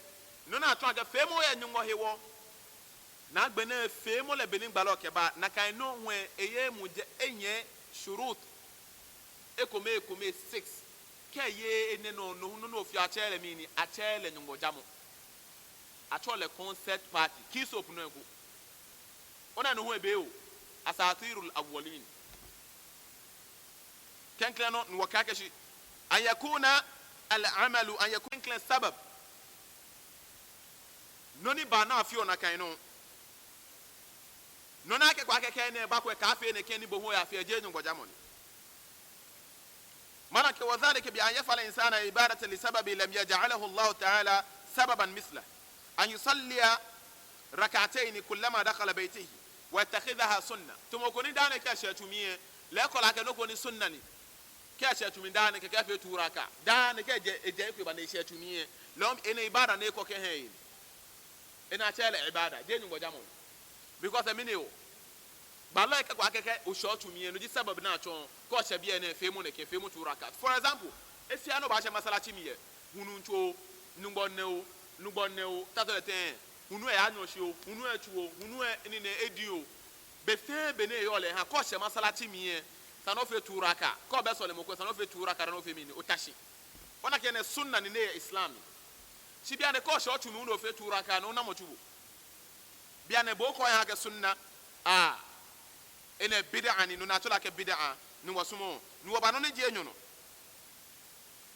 Nɔ ni atsɔɔ akɛ feemɔ yɛ Nyɔŋmɔ hewɔ. Ni agbɛnɛ feemɔ lɛ bɔ ni gbalɔ kɛba, nakai nɔ hu lɛ, eyeee emuu, jeee enyɛ shurut. Ekome, ekome, six. Kɛ eyeee enɛ nɔ, no hu nɔ ni ofeɔ atsɛɛɛ lɛ mɛni, atsɛɛɛ lɛ Nyɔŋmɔ jamɔ. Atsɛɔ lɛ concert party. Kiss up nɔ eko. Ona no hu ebe oo. Asatirul awwalin. Klɛŋklɛŋ nɔ ni wɔkɛɛ akɛ shi, an yakuna al-amalu, an yakuna, klɛŋklɛŋ sabab. Nɔ ni baa ni afeɔ nakai nɔ. Nɔ ni akɛkɔ akɛ kɛ enɛ bako lɛ kaafee nɛkɛ ni bo hu oyafee lɛ, jeee Nyɔŋmɔ jamɔ ni. Malam kɛɛ, وذلك بأن يفعل الإنسان عبادة لسبب لم يجعله الله تعالى سببا مثله، أن يصلي ركعتين كلما دخل بيته ويتخذها سنة. Tamɔ mɔ ko ni daa nɛɛ kɛ eshɛ etsu mli lɛ, lɛ ekɔla akɛ nɔ ko ni sunna ni. Kɛ eshɛ etsu mli daa nɛɛ kɛkɛ efee two raka. Daa nɛɛ kɛ ejɛ, ejɛ ekpe ba ni eshɛ etsu mli lɛ, lɛ hu enɛ ibada ni ekɔ kɛha ehe. Enɛ atsɛɔ lɛ ibada, jeee Nyɔŋmɔ jamɔ. Because mɛni hewɔ? Gbalɔ lɛ kɛko akɛ kɛ oshɛ otsu mli lɛ, no ji sabab ni atsɔɔ, kɛ oshɛ biɛ nɛɛ, feemɔ nɛkɛ, feemɔ two rakat. For example, eshia ni obaashɛ masalachi mli lɛ, hulu ntsu oo, nugbɔ nɛ oo, nugbɔ nɛ oo, tatɔ lɛ tɛŋŋ, hulu lɛ yaanyɔ shi oo, hulu lɛ etsu oo, hulu lɛ nii nɛɛ edi oo. Be fɛɛ be ni eyɔɔ lɛ, ha, kɛ oshɛ masalachi mli lɛ, esa ni ofee two raka. Kɛ obɛ sɔlemɔ ko, esa ni ofee two raka, ni ofee mɛni, ota shi. Ona akɛ enɛ sunna ni yɛ Islam. Shi biɛ nɛɛ kɛ oshɛ otsu mli ni ofee two raka, no namɔ tsu bo? Biɛ nɛɛ bo okɛɔ aha akɛ sunna, aa, enɛ bid'a ni, no ni atsɛɔ lɛ akɛ bid'a, ni wɔsumɔɔɔ, ni wɔba nɔ ni ji enyɔ nɔ.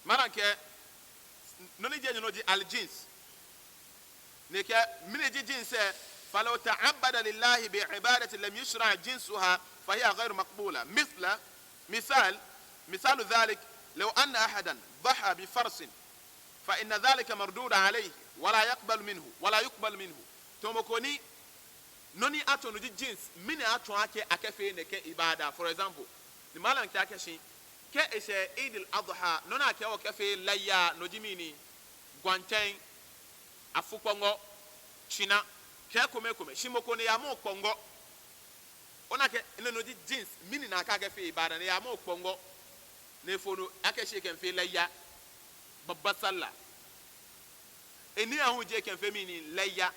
Malam kɛɛ, nɔ ni ji enyɔ nɔ ji al-jins. Ni ekɛɛ, mɛni ji jins lɛ, فلو تعبد لله بعبادة لم يشرع جنسها فهي غير مقبولة. مثل، مثال، مثال ذلك، لو أن أحدا ضحى بفرس فإن ذلك مردود عليه ولا يقبل منه، ولا يقبل منه. Tamɔ mɔ ko ni, nɔ ni atsɔɔ no ji jins, mɛni atsɔɔ akɛ akɛfee nɛkɛ ibada, for example. Ni malam kɛɛ akɛ shi, kɛ eshɛ Eid al-Adha, nɔ ni akɛɛ wɔkɛfee layya, no ji mɛni, gwantɛŋ, afukpɔŋɔ, tsina, kɛ ekomɛi ekomɛi, shi mɔ ko ni eyamɔ kpɔŋɔ. Ona akɛ, enɛ no ji jins, mɛni ni akɛɛ akɛfee ibada, ni eyamɔ kpɔŋɔ, ni efo no, akɛ shi ekɛmiifee layya, babbar sallah. Eniya hu ji ekɛmiifee mɛni, layya.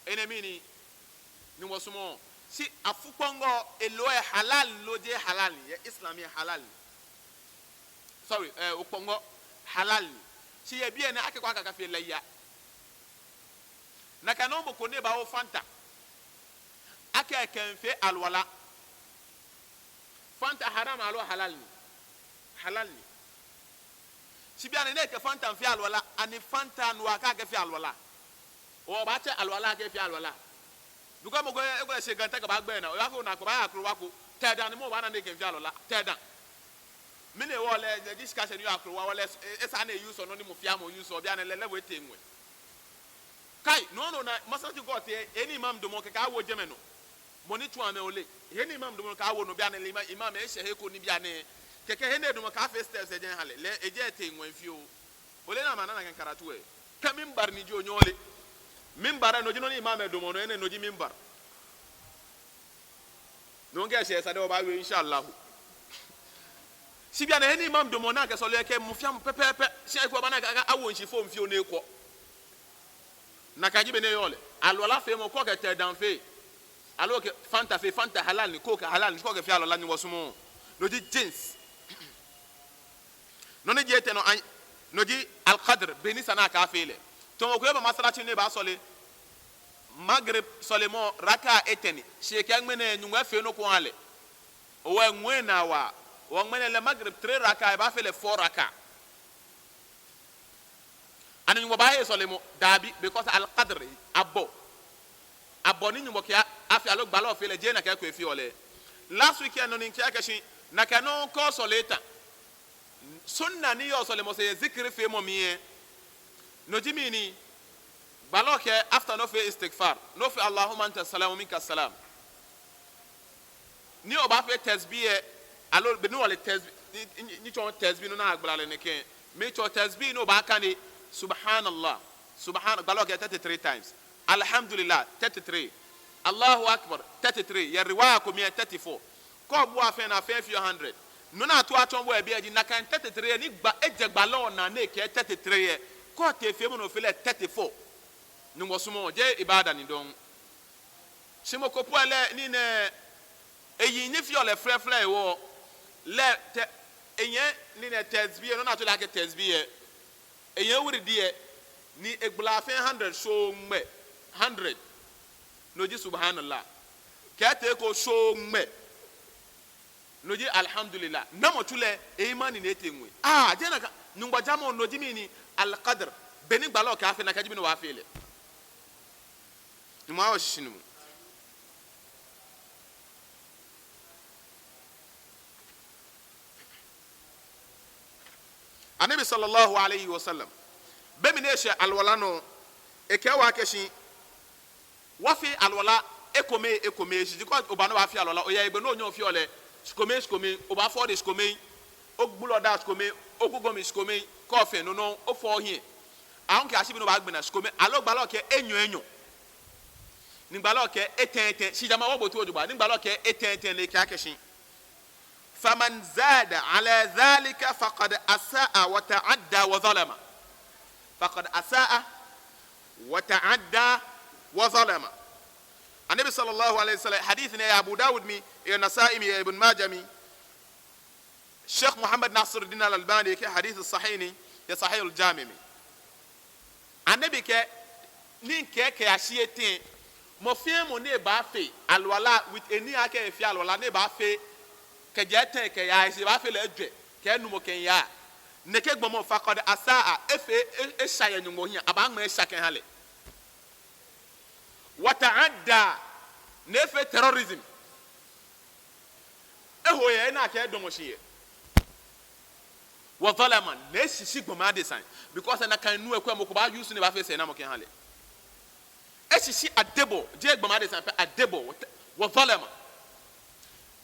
Enɛ mɛni, ni wɔsumɔɔɔ. Shi afukpɔŋɔ, elo lɛ halal loo jeee halal ni, yɛ Islam lɛ halal ni. Sorry, eh, okpɔŋɔ, halal ni. Shi yɛ biɛ nɛɛ akɛko akɛ akɛfee layya. Nakai nɔŋŋ mɔ ko ni baawo Fanta, akɛ ekɛmiifee alwala. Fanta haram aloo halal ni? Halal ni. Shi biɛ nɛɛ ni ekɛ Fanta miifee alwala, ani Fanta ni wɔkɛɛ akɛfee alwala? Obaatsɛ alwala akɛfee alwala? Because mɔ ko ekolɛ shiganta kɛba gbɛ naa, oya ko naa ko baaya akrowa ko. Tɛ dani mɔ baana ni ekɛmiifee alwala. Tɛ dani. Mɛni hewɔ lɛ, lɛ ji shika sɛɛ ni yɔɔ akrowa, wala, e, esa ni e-use nɔ ni mɔ fɛɛ mɔ use, biɛ nɛɛ lɛ, lɛ bo etee ŋwɛi. Kai, no nɔŋŋ ni masalachi ko tee, he ni imam damɔ kɛkɛ awo jɛmɛ nɔ. Mɔ ni tsuɔ amɛ ole. He ni imam damɔ kɛkɛ awo nɔ biɛ nɛɛ lɛ imam, imam eshɛ he ko ni biɛ nɛɛ. Kɛkɛ he ni edamɔ kɛkɛ afee steps ejɛ eha lɛ. Lɛ ejɛ etee ŋwɛi fioo. Ole ni amɛna nakai karatu lɛ. Kɛ mimbar ni ji onyɛ ole. Mimbar lɛ no ji nɔ ni imam damɔ nɔ, enɛ no ji mimbar. No ŋkɛ shɛ sade obaawie, insha Allah. Shi biɛ nɛɛ he ni imam damɔ ni akɛsɔleɔ kɛ mɔ fɛɛ mɔ pɛpɛɛpɛ. Shi eko baana akɛ, akɛ awo shishi fo fioo ni ekwɔ. Nakai ji bɔ ni eyɔɔ lɛ. Alwala feemɔ, kɛ okɛ tɛ dani fee, aloo okɛ Fanta fee, Fanta halal ni, Coke halal ni, kɛ okɛfee alwala ni wɔsumɔɔɔ. No ji jins. Nɔ ni ji etɛ nɔ, an-, no ji al-qadr, bɔ ni sa ni akɛfee lɛ. Tamɔ mɔ ko eba masalachi ni ebaasɔle. Maghrib sɔlemɔ raka etɛ ni. Shi ekɛɛ ŋmɛnɛ Nyɔŋmɔ efee nɔ ko eha lɛ. Owɛ ŋwɛi naa wa. Owɛ ŋmɛnɛ lɛ Maghrib three raka, ebaafee lɛ four raka. Ani Nyɔŋmɔ baahe esɔlemɔ? Dabi, because al-qadr, abɔ. Abɔ ni Nyɔŋmɔ kɛɛ afee aloo gbalɔ fee lɛ, jeee nakai eko efeɔ lɛ. Last week lɛ nɔ ni ŋkɛɛ akɛ shi, nakai nɔŋŋ kɛ osɔle eta. Sunna ni yɔɔ sɔlemɔ sɛɛ yɛ zikiri feemɔ mli lɛ, no ji mɛni? Gbalɔ kɛɛ after ni ofee istighfar, ni ofee Allahumma anta salam wa minka salam, ni obaafee tasbih lɛ, aloo bɔ ni wɔle tasbih, ni, ni, ni tsɔɔ tasbih nɔ ni agbala lɛ nɛkɛ. Mitsɔɔ tasbih ni obaakane, subhanallah, subhan-, gbalɔ kɛɛ thirty-three times. Alhamdulillah, thirty-three. Allahu Akbar, thirty-three. Yɛ riwaya ko mli lɛ, thirty-four. Kɛ obu afee naa, afee fioo hundred. Nɔ ni ato atsɔɔ bo yɛ biɛ ji nakai thirty-three lɛ ni gba, ejɛ gbalɔ naa ni ekɛɛ thirty-three lɛ. Kɛ otee feemɔ ni ofee lɛ thirty-four. Ni wɔsumɔɔɔ, jeee ibada ni dɔŋŋ. Shi mɔ ko po lɛ, nii nɛɛ, eyi ni feɔ lɛ flɛflɛ hewɔ lɛ, tɛ, enyɛ nii nɛɛ tasbih lɛ, nɔ ni atsɛɔ lɛ akɛ tasbih lɛ, enyɛ wuridi lɛ, ni egbala afee hundred, shɔŋŋ ŋmɛ, hundred. No ji subhanallah. Kɛ etee eko, shɔŋŋ ŋmɛ. No ji alhamdulillah. Namɔ tsu lɛ, e-imani ni etee ŋwɛi. Ah, jeee nakai, Nyɔŋmɔ jamɔ, no ji mɛni? Al-qadr. Bɔ ni gbalɔ kɛɛ afee, nakai ji bɔ ni obaafee lɛ. Nyɔŋmɔ awo shishi nɔ. Annabi sallallahu alaihi wasallam, be mli ni eshɛ alwala nɔ, ekɛɛ wɔ akɛshi wɔfee alwala ekome ekome, shi jikɔ oba ni obaafee alwala, oya egbe ni onyɛɔ ofeɔ lɛ shikome shikome, obaafɔ odɛŋ shikome, ogbulɔ odaaŋ shikome, ogu gɔŋ mli shikome, kɛ ofee no nɔŋŋ, ofɔ ohiɛ. Ahuŋ kɛ ashibi ni obaagbe naa shikome, aloo gbalɔ kɛɛ enyɔ enyɔ. Ni gbalɔ kɛɛ etɛ etɛ, shi jamɔ wɔbo toi jogbaŋŋ, ni gbalɔ kɛɛ etɛ etɛ lɛ ekɛɛ akɛshi, فمن زاد على ذلك فقد أساء وتعدى وظلم. فقد أساء وتعدى وظلم. Annabi sallallahu alaihi wasallam, hadith nɛɛ yɛ Abu Dawud mli, yɛ Nasa'i mli, yɛ Ibn Majah mli. Sheikh Muhammad Nasiruddin Al-Albani kɛɛ hadith sahih ni, yɛ Sahih al-Jami mli. Annabi kɛɛ, ni mikɛɛ kɛyashi etɛ, mɔ fɛɛ mɔ ni baafee alwala with a niyyah akɛ efee alwala ni baafee kɛjɛ etɛ kɛya, eshi baafee lɛ ejwɛ, kɛ enumɔ kɛyaa, nɛkɛ gbɔmɔ فقد أساء, efee, e, esha yɛ Nyɔŋmɔ hiɛ, abaaŋmɛ esha kɛha lɛ. وتعدى, ni efee terrorism. Eho yɛ he ni akɛdamɔ shi yɛ. وظلم, ni eshishi gbɔmɛi adesai. Because nakai nu lɛ kwɛ mɔ ko baa-use ni ebaafee sɛɛnamɔ kɛha lɛ. Eshishi adebɔɔ, jeee gbɔmɛi adesai pɛ, adebɔɔ, وظلم.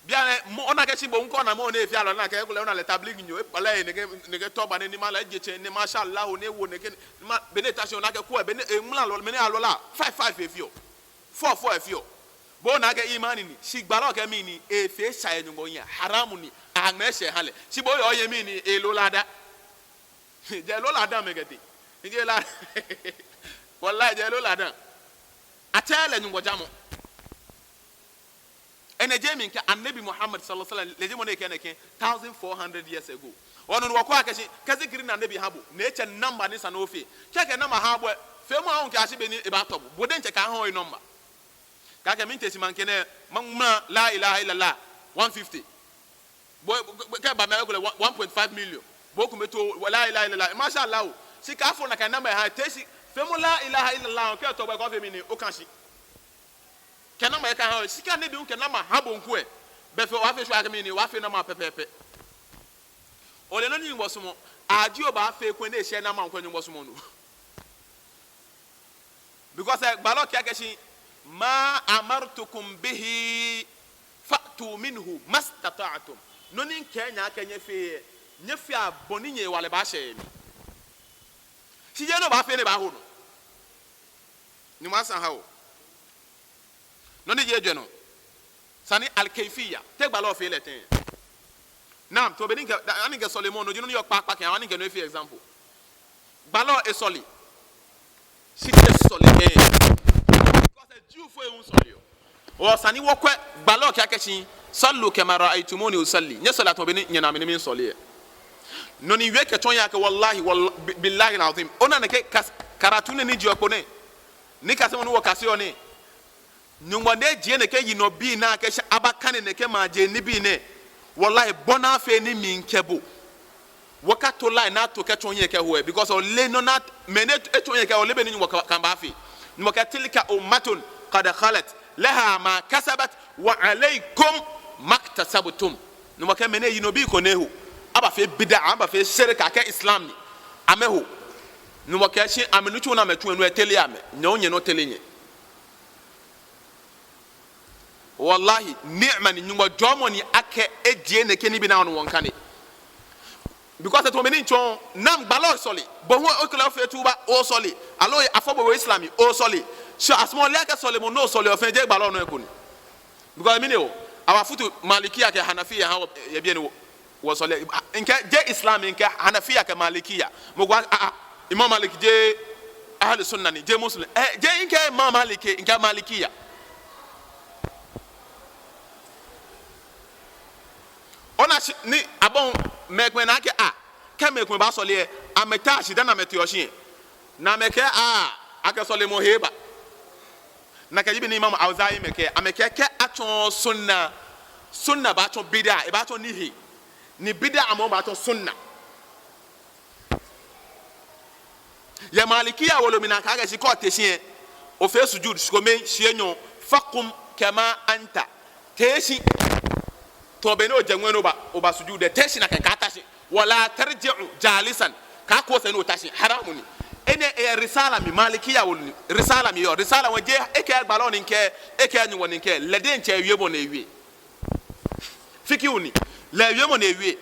Bianɛ mɔ, ona akɛshi bo ŋkɔ na mɔ ni efee alwala ni akɛ ekolɛ ona lɛ tabligh nyo, ekpala ehe nɛkɛ, nɛkɛ tɔba ni, ni mala eje tsɛ, ni masha Allah, ni ewo nɛkɛ, ni ma, be ni eta shi ona akɛ kwɛ, be ni eŋmala alwala, mɛni alwala, five five efeɔ, four four efeɔ. Bo ona akɛ imani ni, shi gbalɔ kɛɛ mɛni, efee esha yɛ Nyɔŋmɔ hiɛ, haram ni, aŋmɛ esha eha lɛ. Shi bo oyɛ mɛni, eloɔ lada. Jeee eloɔ lada mɛi kɛtee. Jeee la. Wallahi, jeee eloɔ lada. Atsɛɛɛ lɛ Nyɔŋmɔ jamɔ. Enɛ jeee mi kɛɛ, Annabi Muhammad sallallahu alaihi wasallam, lɛ ji mɔ ni kɛɛ nɛkɛ thousand four hundred years ago. Ɔnɔ ni wɔkɔ akɛshi, kɛ zikiri ni Annabi ha bo, ni etsɛ number ni esa ni ofee. Kɛ ekɛ number ha bo lɛ, feemɔ ahuŋ kɛ ashibi ni ebaatɔ bo. Bo diɛŋtsɛ kaaha ohe number. Kɛ akɛ mi mitee shi maŋkɛ nɛɛ, maŋmala la ilaha illallah one fifty. Bo, bo, bo, kɛ eba mli ekolɛ one, one point five million. Bo kome to, la ilaha illallah. Masha Allah. Shi kɛ afɔ nakai number ha, tee shi, feemɔ la ilaha illallah, kɛ etɔ bo lɛ kɛ ofee mɛni, oka shi. Kɛ number lɛ kaaha, shi kɛ Annabi hu kɛ number ha bo ŋkwɛ. Be fɛɛ obaafee sure akɛ mɛni, obaafee number pɛpɛɛpɛ. Ole nɔ ni Nyɔŋmɔ sumɔɔ, aji obaafee kwɛ ni eshɛ number ŋkwɛ Nyɔŋmɔ sumɔɔɔ no. Because, eh, gbalɔ kɛɛ akɛshi, "Ma amartukum bihi fa'tu minhu mastata'tum." Nɔ ni mikɛɛ nyɛ akɛ nyɛfee lɛ, nyɛfea bɔ ni nyɛhewalɛ baashɛ mli. Shi jeee nɔ obaafee ni ebaaho nɔ. Nyɔŋmɔ asaa aha wɔ. Nɔ ni ji ejwɛ nɔ. Sane al-kayfiyya. Te gbalɔ fee lɛ tɛŋŋ? Naam, tamɔ bɔ ni mikɛɛ, da-, ani mikɛ sɔlemɔ nɔ, ji nɔ ni yɔɔ kpakpa kɛ, ani mikɛ no efee example. Gbalɔ esɔle. Shi te esɔle tɛŋŋ? Because Jewfoi hu sɔleɔ. Ɔ, sane ni wɔkwɛ gbalɔ kɛɛ akɛshi, "Sallu kama ra'aytumuni usalli." Nyɛsɔlea tamɔ bɔ ni nyɛna mi ni misɔle lɛ. Nɔ ni miwie kɛtsɔɔ nyɛ akɛ wallahi, wall-, bi-, billahi al-azim. Ona nɛkɛ kas-, karatu nɛɛ ni jeɔ kpo nɛɛ. Nikasemɔ ni wɔkaseɔ nɛɛ. Nyɔŋmɔ ni ejie nɛkɛ yinɔbii nɛɛ akɛshi abakane nɛkɛ maje nibii nɛɛ. Wallahi, bɔ ni afee ni mi kɛ bo wɔkato line ni ato kɛtsɔɔ nyɛ kɛho lɛ. Because ole nɔ ni at-, mɛi ni etsɔɔ nyɛ kɛho lɛ, ole bɔ ni Nyɔŋmɔ ka-, kɛbafee. Nyɔŋmɔ kɛɛ, "Tilka ummatun qad khalat, laha ma kasabat, wa alaykum maktasabtum." Nyɔŋmɔ kɛɛ mɛi nɛɛ yinɔbii ko ni eho. Abafee bid'a, abafee shirk, akɛ Islam ni. Amɛho. Nyɔŋmɔ kɛɛ shi amɛnitsumɔ ni amɛtsu lɛ, no etere amɛ. Nyɛ hu nyɛnɔ tere nyɛ. Wallahi, ni'ma ni, Nyɔŋmɔ jɔɔmɔ ni akɛ ejie nɛkɛ nibii nɛɛ ni wɔmiikane. Because tamɔ bɔ ni mitsɔɔ, naam, gbalɔ sɔle. Bo hu okɛlɛ ofee tuba, osɔle. Aloo afɔ bo yɛ Islam, osɔle. Shi asumɔɔ lɛ akɛ sɔlemɔ ni osɔleɔ fɛɛ jeee gbalɔ nɔ eko ni. Because mɛni hewɔ, abafutu Malikiya kɛ Hanafiya ha wɔ, yɛ biɛ ni wɔ, wɔsɔleɔ. Mikɛɛ jeee Islam, mikɛɛ Hanafiya kɛ Malikiya. Mɔ ko a, a, Imam Malik jeee Ahlu Sunna ni, jeee Muslim. Eh, jeee, mikɛɛ Imam Malik, mikɛɛ Malikiya. Ona shi ni abɔ mɛi komɛi na akɛ a, kɛ mɛi komɛi baasɔle lɛ, amɛtaa shi dani amɛteɔ shi lɛ. Ni amɛkɛɛ a, akɛ sɔlemɔ hee ba. Nakai ji bɔ ni Imam Awza'i mɛi kɛɛ, amɛkɛɛ kɛ atsɔɔ sunna, sunna baatsɔ bid'a, ebaatsɔ nii hee. Ni bid'a moŋ baatsɔ sunna. Yɛ Malikiya wolo mli ni akɛɛ akɛshi kɛ ote shi lɛ, ofee sujud, shikome, shii enyɔ, faqum kama anta. Tee shi. Tamɔ bɔ ni ojɛ ŋwɛi ni oba, oba sujud lɛ, tee shi nakai, kaata shi. Wala tarji'u jalisan. Kaaku osɛɛ ni ota shi. Haramu ni. Enɛ, eh, Risala mli, Malikiya wolo ni. Risala mli yɔɔ. Risala wɔje, ekɛɛɛ gbalɔ ni kɛɛ, ekɛɛɛ Nyɔŋmɔ ni kɛɛ. Lɛ diɛŋtsɛ ewiemɔ ni ewie. Fikihu ni. Lɛ ewiemɔ ni ewie.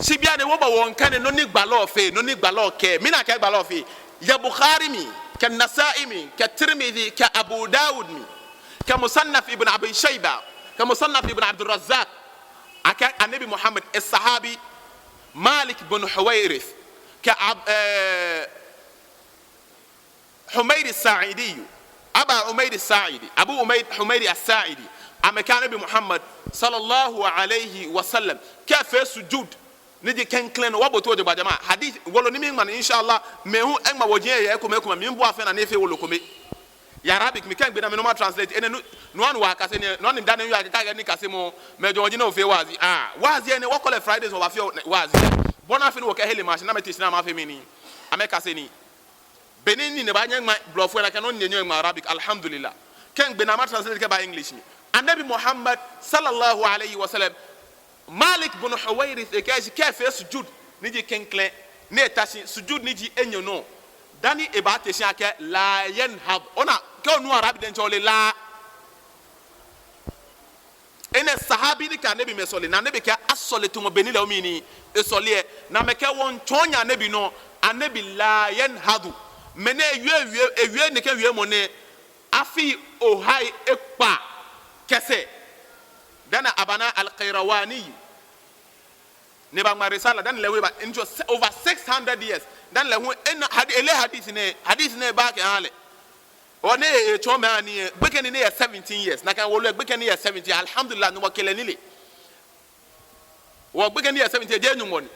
Shi bianɛ wɔbawo wɔŋkane nɔ ni gbalɔ fee, nɔ ni gbalɔ kɛɛ. Mina akɛ gbalɔ fee. Yɛ Bukhari mli, kɛ Nasa'i mli, kɛ Tirmidhi, kɛ Abu Dawud mli, kɛ Musannaf Ibn Abi Shayba, kɛ Musannaf Ibn Abdul Razzaq. Akɛ Annabi Muhammad, eh, sahabi, Malik bin Huwairith, kɛ Ab-, eh, Humaydi Sa'idi, Aba Humaydi Sa'idi, Abu Humayd, Humaydi As-Sa'idi, amɛkɛɛ Annabi Muhammad sallallahu alayhi wa sallam kɛfee sujud ni ji klɛŋklɛŋ nɔ. Wɔbo toi jogbaŋŋ, jama'a. Hadith, wolo ni miŋma nɛ, inshallah, mɛi hu eŋma wɔji yɛ ekome ekome, miibua fɛɛ naa ni efee wolo kome. Yɛ Arabic mli, kɛ migbe naa mli ni matranslate. Enɛ nɔ, nɔ ni wɔkase nɛ, nɔ ni dani wɔkase nikasemɔ, mɛi jɔɔ wɔji ni wɔfee waazi. Ah, waazi nɛɛ, wɔkɔ lɛ Fridays wɔbaafee waazi. Bɔ ni afee ni wɔkɛhe lɛ mashi, ni amɛte shi ni amɛfee mɛni, amɛkase nii. Be ni nine baanyɛ eŋma Blɔfo lɛ, nakai nɔŋŋ ni enyɛɔ eŋma Arabic, alhamdulillah. Kɛ migbe naa matranslate kɛba English mli. Annabi Muhammad sallallahu alayhi wa sallam, Malik bin Huwairith, ekɛɛ shi kɛfee sujud ni ji klɛŋklɛŋ, ni eta shi sujud ni ji enyɔ nɔ, dani ebaate shi, akɛɛ la yanhad. Ona, kɛ onu Arabic diɛŋtsɛ ole la. Enɛ sahabi ni kɛ Annabi miisɔle, ni Annabi kɛɛ asɔle tamɔ bɔ ni lɛ hu mɛni, esɔleɔ. Ni amɛkɛɛ wɔmiitsɔɔ nyɛ Annabi nɔ, Annabi la yanhadu. Mɛni ewie, ewie, ewie nɛkɛ wiemɔ nɛɛ, afii ohai ekpaa kɛ sɛɛ. Dani abana Al-Qayrawani, ni ebaŋma Risala, dani lɛ hu eba, enjoy se-, over six hundred years. Dani lɛ hu, ena hadi-, ele hadith nɛɛ, hadith nɛɛ ba kɛha lɛ. Ɔ, ni etsɔɔ mɛi anii, gbekɛ nɛɛ ni yɛ seventeen years. Nakai wolo lɛ, gbekɛ ni yɛ seventeen, alhamdulillah, Nyɔŋmɔ kɛ lɛ nile. Ɔ, gbekɛ ni yɛ seventeen, jeee Nyɔŋmɔ ni.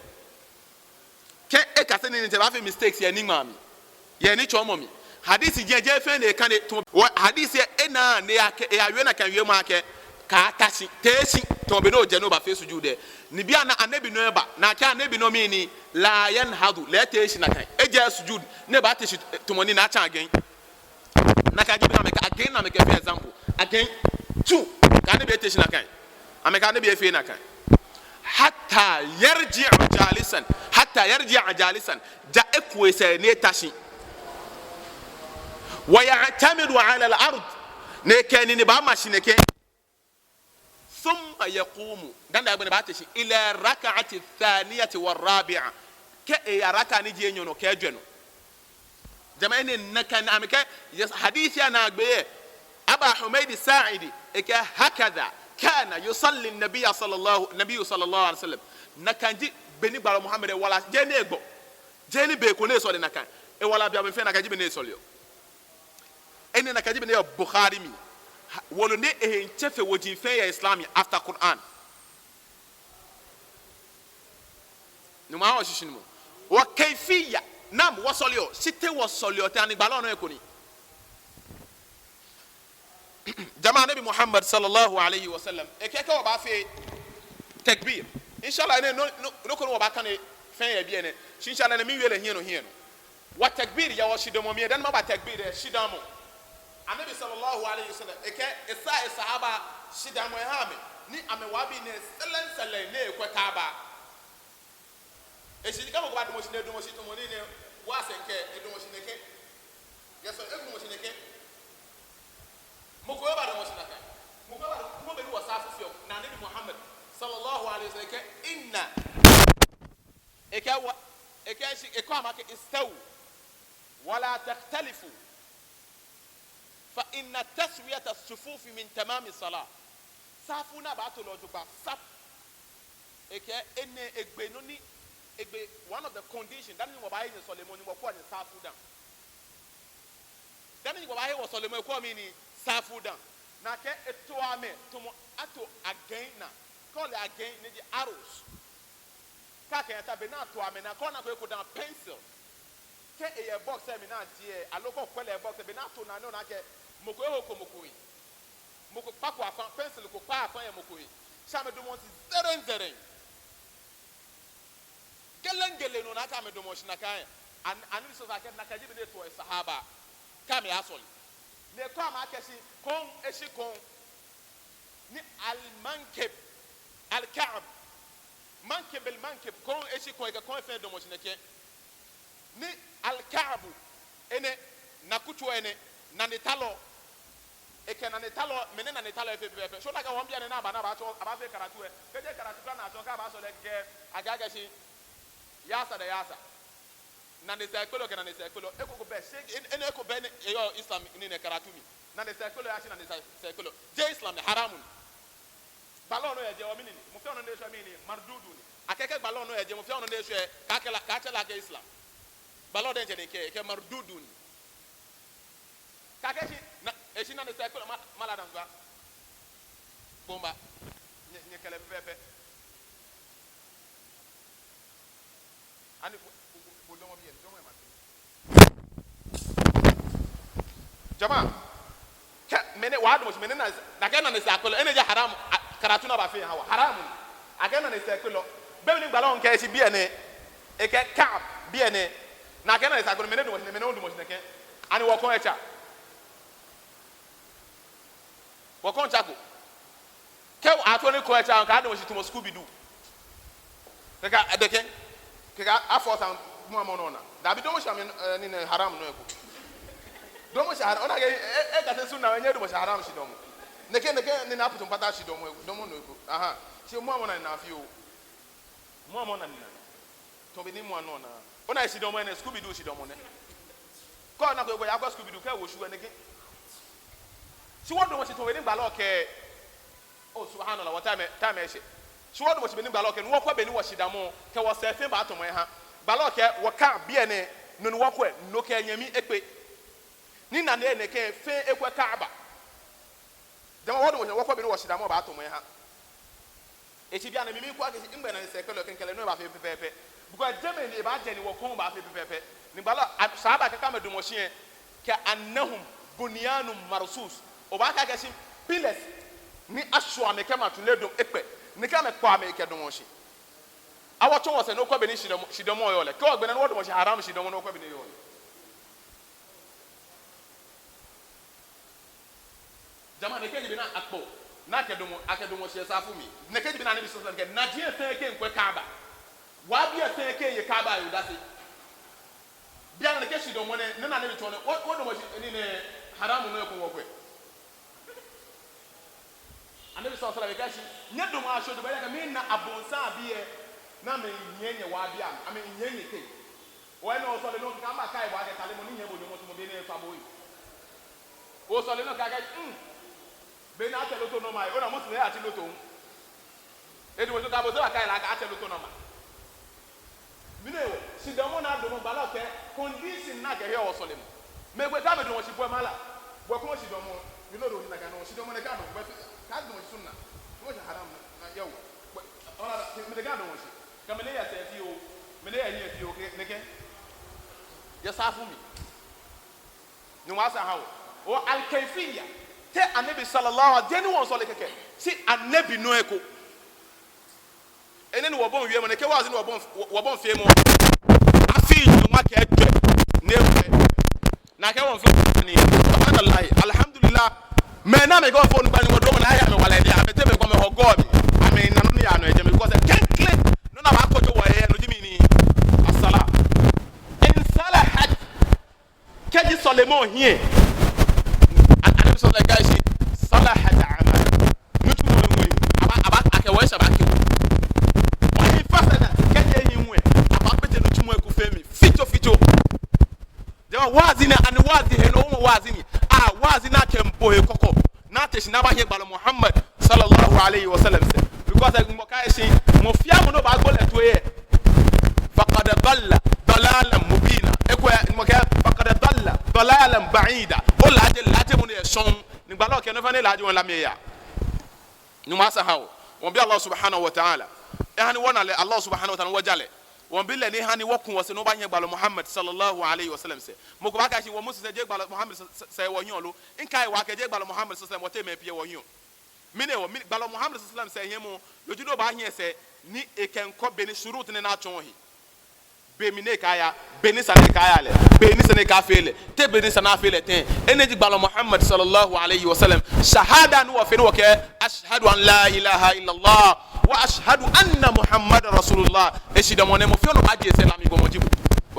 Kɛ ekase nii ni etsɛ, ebaafee mistakes yɛ eniŋmaa mli, yɛ enitsɔɔmɔ mli. Hadith jeee, jeee fɛɛ ni ekane tamɔ. Ɔ, hadith lɛ, ena ni eyakɛɛ, eyawie nakai wiemɔ akɛ, kaata shi, tee shi tamɔ bɔ ni ojɛ ni obaafee sujud lɛ. Ni bianɛ Annabi nɔ eba, ni akɛɛ Annabi nɔ mɛni, la yanhadu, lɛ eteee shi nakai. Ejaaa sujud ni ebaate shi tamɔ ni ena tsɛŋ agɛŋ. Nakai ji bɔ ni amɛkɛɛ, agɛŋ ni amɛkɛfee example. Agɛŋ. Tsu. Kɛ Annabi ete shi nakai. Amɛkɛɛ Annabi efee nakai. Hatta yarji'a jalisan. Hatta yarji'a jalisan. Ja eku esɛɛ ni eta shi. Wa ya'tamidu ala al-ard. Ni ekɛ enine baama shi nɛkɛ. Thumma yaqumu, dani agbɛnɛ ebaate shi, ila rak'ati thaniyati wa rabi'a, kɛ eya raka ni ji enyɔ nɔ kɛ ejwɛ nɔ. Jama'a, enɛ nakai ni amɛkɛɛ, yes, hadith lɛ ni agbɛnɛ, Aba Humaydi Sa'idi, ekɛɛ hakadha kana yusalli nabiyya sallallahu, nabiyyu sallallahu alaihi wasallam. Nakai ji bɔ ni gbalɔ Muhammad ewala, jeee ni egbɔ, jeee ni be ko ni esɔle nakai. Ewala bianɛ fɛɛ nakai ji bɔ ni esɔleɔ. Enɛ nakai ji bɔ ni yɔɔ Bukhari mli. Ha, wolo ni ehe miitsɛ fe woji fɛɛ yɛ Islam mli after Quran. Nyɔŋmɔ aha wɔ shishinumɔ. Wa kayfiyya. Naam, wɔsɔleɔ. Shi te wɔsɔleɔ tɛŋŋ, ani gbalɔ nɔ eko ni? Jama'a, Nabi Muhammad sallallahu alaihi wasallam, ekɛɛ kɛ wɔbaafee takbir. Inshallah, enɛ nɔ, nɔ, nɔ ko ni wɔbaakane fɛɛ yɛ biɛ nɛɛ. Shi inshallah, enɛ miiwie lɛ hiɛ nɔ hiɛ nɔ. Wa takbir, yɛ wɔ shidamɔ mli, dani maba takbir lɛ, shidamɔ. Annabi sallallahu alaihi wasallam, ekɛɛ, esa, esahaba shidamɔ eha amɛ, ni amɛwa bii nɛɛ sɛlɛŋ sɛlɛŋ ni ekwɛ Kaaba. Eshi kɛ mɔ ko badamɔ shi nɛɛ, edamɔ shi tamɔ nɛɛ, wa sɛŋ kɛ, edamɔ shi nɛkɛ. Yes, sir, edamɔ shi nɛkɛ. Mɔ ko ebadamɔ shi nakai. Mɔ ko ebadamɔ, mɔ bɛ ni wɔ safu fioo, ni Annabi Muhammad sallallahu alaihi wasallam ekɛɛ, inna Ekɛɛ wa, ekɛɛ shi, ekɛɛ amɛ akɛ istawu, wala takhtalifu, fa inna taswiyata sufufi min tamami salah. Safu ni abaato lɛ jogbaŋŋ, safu. Ekɛɛ enɛ egbe nɔ ni, egbe one of the condition, dani wɔbaaye sɔlemɔ ni wɔkwɛɔ ni safu dã. Dani wɔbaaye wɔsɔlemɔ ekwɛɔ mɛni, safu dã. Ni akɛ eto amɛ tamɔ ato agɛŋ naa. Kɛ ole agɛŋ ni ji arrows. Kɛ akɛ ata be ni ato amɛ naa, kɛ ona ko eko dã pencil. Kɛ eyɛ box lɛ mli ni aji lɛ, aloo kɛ okwɛ lɛ box lɛ, be ni ato naa nɛɛ ona akɛ mɔ ko ehoko mɔ ko he. Mɔ ko kpako afã, pencil ko kpa afã yɛ mɔ ko he. Shi amɛdamɔ shi zɛrɛŋ zɛrɛŋ. Gɛlɛŋ gɛlɛŋ nɔ ni akɛ amɛdamɔ shi nakai. An-, Annabi sallallahu alaihi wasallam akɛ nakai ji bɔ ni etoɔ esahaba. Kɛ amɛyasɔle. Ni ekɛɛ amɛ akɛ shi koŋ, eshi koŋ. Ni al-mankib, al-ka'b. Mankib bil mankib, kɔŋ eshi kɔŋ, ekɛ kɔŋ fɛɛ damɔ shi nɛkɛ. Ni al-ka'bu, enɛ, nakutsei enɛ, nanetalɔ. Ekɛ nanetalɔ, mɛni nanetalɔ efee pɛpɛɛpɛ. So nakai wɔn bianɛ ni aba ni abatsɔ, abaafee karatu lɛ. Kɛji karatu kura ni atsɔ, kɛ abaasɔle lɛ, agɛgɛ shi. Yaasa da yaasa. Nanesɛɛkpelɔ kɛ nanesɛɛkpelɔ. Eko ko bɛ, shi, en-, enɛ eko bɛ ni, eyɔɔ Islam nɛɛ karatu mli. Nanesɛɛkpelɔ yashi nanesɛɛkpelɔ. Jeee Islam ni, haramun. Gbalɔ nɔ yɛ jɛi, mɛni ni, mɔ fɛɛ mɔ nɔ ni eshwɛ mɛni ni, mardudun ni. Akɛɛ kɛ gbalɔ nɔ yɛ jɛi, mɔ fɛɛ mɔ nɔ ni eshwɛ, kaatsɛ lɛ, kaatsɛ lɛ akɛ Islam. Gbalɔ diɛŋtsɛ ni kɛɛ, ekɛɛ mardudun ni. Kɛ akɛɛ shi, na, eshi nanesɛɛkpelɔ, ma, mala daŋ gba. Bomba. Nyɛ, nyɛkɛ lɛ pɛpɛɛpɛ. Ani bo, bo, bo, bo damɔ biɛ, damɔ yɛ maŋ. Jama, kɛ, mɛni, wɔdamɔ shi, mɛni na, nakai nanesɛɛkpelɔ, enɛ ji haram, a, karatu ni abaafee aha wɔ, haram. Akɛ nanesɛɛkpelɔ, be mli ni gbalɔ kɛɛ shi biɛ nɛɛ, ekɛɛ Ka'b biɛ nɛɛ, nakai nanesɛɛkpelɔ, mɛni damɔ shi, mɛni damɔ shi nɛkɛ, ani wɔkɔŋ etsa. Wɔkɔŋ tsako. Kɛ atsɔ ni kɔŋ etsa, kɛ adamɔ shi tamɔ Scooby-Doo. Kɛkɛ, edɛkɛ. Kɛkɛ afɔ sa mɔ mɔ nɔ naa. Dabi damɔ shi amɛ, eh, nɛɛ haram nɔ eko. Damɔ shi haram, ona akɛ, e, e, kase sunna, nyɛdamɔ shi haram shi damɔ. Nɛkɛ, nɛkɛ, ni na putum pata shi damɔ, damɔ nɔ eko. Aha. Shi mɔ mɔ naa ni na fioo. Mɔ mɔ naa ni na. Tamɔ bɔ ni mɔ nɔ naa. Ona shidamɔ nɛɛ, Scooby-Doo shidamɔ nɛ. Kɛ ona ko, ko ya ko Scooby-Doo kɛ wo shu nɛkɛ. Shi wɔdamɔ shi tamɔ bɔ ni gbalɔ kɛɛ. Oh, subhanallah, wɔ time, time eshɛ. Shi wɔdamɔ shi bɔ ni gbalɔ kɛɛ, ni wɔkwɛ bɔ ni wɔshidamɔ, kɛ wɔsɛɛ fɛɛ baatamɔ eha. Gbalɔ kɛɛ, wɔkã biɛ nɛɛ, nɔ ni wɔkwɛ, no kɛ nyɛmi ekpe. Ni nane nɛkɛ fɛɛ ekwɛ Kaaba. Jama, wɔdamɔ shi, wɔkwɛ bɔ ni wɔshidamɔ baatamɔ eha. Eshi bianɛ mimikwɛ akɛ nɛgbɛ nanesɛɛkpelɔ kɛ mikɛ lɛ nɔ baafee pɛpɛɛpɛ. Because jɛmɛ ni ebaajɛ ni wɔkɔŋ baafee pɛpɛɛpɛ. Ni gbalɔ, a, sahaba kɛɛ kɛ amɛdamɔ shi lɛ, ka'annahum bunyanun marsus. Obaakɛɛ akɛ shi pillars ni ashwɛ amɛ kɛ amɛtsu lɛ dɔŋŋ ekpɛ. Ni kɛ amɛkpɔ amɛ kɛdamɔ shi. Awo tsɔ wɔsɛɛ ni wɔkwɛ bɔ ni shidamɔ, shidamɔ yɔɔ lɛ. Kɛ wɔgbɛ naa ni wɔdamɔ shi haram shidamɔ ni wɔkwɛ bɔ ni eyɔɔ lɛ. Jama, nɛkɛ ji bɔ ni akpɔ, ni akɛdamɔ, akɛdamɔ shi yɛ safu mli. Nɛkɛ ji bɔ ni Anabi sallallahu alaihi wasallam kɛɛ, naji efɛɛ kɛ mikwɛ Kaaba. Waobii efɛɛ kɛ miye Kaaba he odase. Bianɛ nɛkɛ shidamɔ nɛɛ, nɔ ni Anabi tsɔɔ nɛɛ, wɔ, wɔdamɔ shi, nii nɛɛ, haram nɔ eko wɔkwɛ. Anabi sallallahu alaihi wasallam kɛɛ shi, nyɛdamɔ shi odase, ejaakɛ mina abonsam bii lɛ, ni amɛnyiɛ nyɛ waobii amɛ, amɛnyiɛ nyɛteŋ. Oye ni osɔle nɔ kɛkɛ amɛkai bo akɛ tale mɔ ni nyiɛ bo nyɔmɔ tamɔ bɔ ni efa bo yi. Osɔle nɔ kɛkɛ, mm. Bɔ ni atsɛ lotto number lɛ, ona Muslim lɛ atsi lotto. Edamɔ shi kɛ bo sɛɛ obakai lɛ akɛ atsɛ lotto number. Mɛni hewɔ, shidamɔ ni adamɔ gbalɔ kɛɛ, condition ni akɛheɔ sɔlemɔ. Mɛi komɛi kɛ amɛdamɔ shi bɔ mala. Bɔ kɔŋ shidamɔ, you know, damɔ shi nakai nɔ, shidamɔ nɛkɛ adamɔ, but kɛ adamɔ shi sunna. Damɔ shi haram na, na yau. But, ona, mɛi nɛkɛ adamɔ shi. Kɛ mɛi lɛ ya sɛɛ fioo, mɛi lɛ ya hiɛ fioo, kɛ, nɛkɛ. Yɛ safu mli. Nyɔŋmɔ asaa aha wɔ. O al-kayfiyya. Te Anabi sallallahu alaihi wasallam, jɛi ni wɔsɔle kɛkɛ. Shi Anabi nɔ eko. Enɛ ni wɔbɔi wiemɔ, nɛkɛ waazi ni wɔbɔi, wɔbɔi feemɔ. Afii nyɔŋma kɛ ejwɛ. Ni ewɛ. Nakai wɔfee nii. Subhanallah. Alhamdulillah. Mɛi ni amɛkɛ wɔ fɔ onukpa ni wɔdamɔ naa yɛ amɛwala lɛ, amɛteŋ mɛi komɛi hɔ gɔɔ mli. Amɛna nɔ ni yaa nɔ yɛ jɛmɛ, because klɛŋklɛŋ nɔ ni abaakojo wɔ yɛ nɔ ji mɛni? As-salah. In salahat. Kɛji sɔlemɔ hiɛ. A-, Anabi sallallahu alaihi wasallam kɛɛ shi, salahat a'malukum. Nitsumɔ lɛ hu. Aba, aba, akɛ wɔ esa ba kɛ. Wa in fasadat, kɛji ehiɛ hu. Abaakpɛtɛ nitsumɔ lɛ eko fɛɛ mli. Fitsofitso. Jama, waazi nɛɛ, ani waazi hee nɔ, wɔmɔ waazi ni. A, waazi ni akɛmiibo he kɔkɔ. Ni ate shi ni abaanyiɛ gbalɔ Muhammad sallallahu alaihi wasallam sɛɛ. Because Nyɔŋmɔ kɛɛ shi, mɔ fɛɛ mɔ ni baagbo lɛ toi lɛ. Faqad dalla dalalan mubina. Ekolɛ, Nyɔŋmɔ kɛɛ, faqad dalla dalalan ba'ida. Olaaje, laajemɔ ni yɔɔ shɔŋŋ. Ni gbalɔ kɛɛ nɔ fɛɛ ni laaje wɔ lɛ mli eya. Nyɔŋmɔ asaa aha wɔ. Wɔmiibi Allah subhanahu wa ta'ala. Eha ni wɔna lɛ, Allah subhanahu wa ta'ala, wɔja lɛ. Wɔmiibi lɛ ni eha ni wɔku wɔsɛɛ ni wɔbaanyiɛ gbalɔ Muhammad sallallahu alaihi wasallam sɛɛ. Mɔ ko baakɛɛ shi wɔ Muslim sɛɛ jeee gbalɔ Muhammad sɛɛ, sɛɛ wɔhiɛ lo. Mikai wɔkɛɛ jeee gbalɔ Muhammad sallallahu alaihi wasallam, wɔteŋ mɛi pii wɔhiɛ. Mɛni hewɔ, mɛni, gbalɔ Muhammad sallallahu alaihi wasallam sɛɛ hiɛmɔ, loo ji ni obaahiɛ sɛɛ, ni ekɛmiikɔ bɔ ni shurut nɛɛ ni atsɔɔ he. Be mli ni ekaya, bɔ ni esa ni ekaya lɛ, bɔ ni esa ni ekafee lɛ, te bɔ ni esa ni afee lɛ tɛŋŋ. Enɛ ji gbalɔ Muhammad sallallahu alaihi wasallam. Shahada ni wɔfee ni wɔkɛɛ, ashhadu an la ilaha illallah "Wa ashhadu anna Muhammadan Rasulullah." Eshidamɔ nɛɛ mɔ fɛɛ mɔ ni baajie sɛɛ lɛ, mi gbɔmɔ ji bo.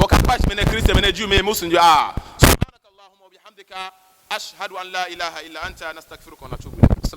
Okɛɛ akpa shi mɛni, Christian mɛni, Jew mɛni, Muslim ji, ah. Subhanakallahumma wa bihamdika, ashhadu an la ilaha illa anta, nastaghfiruka wa natubu ilayk.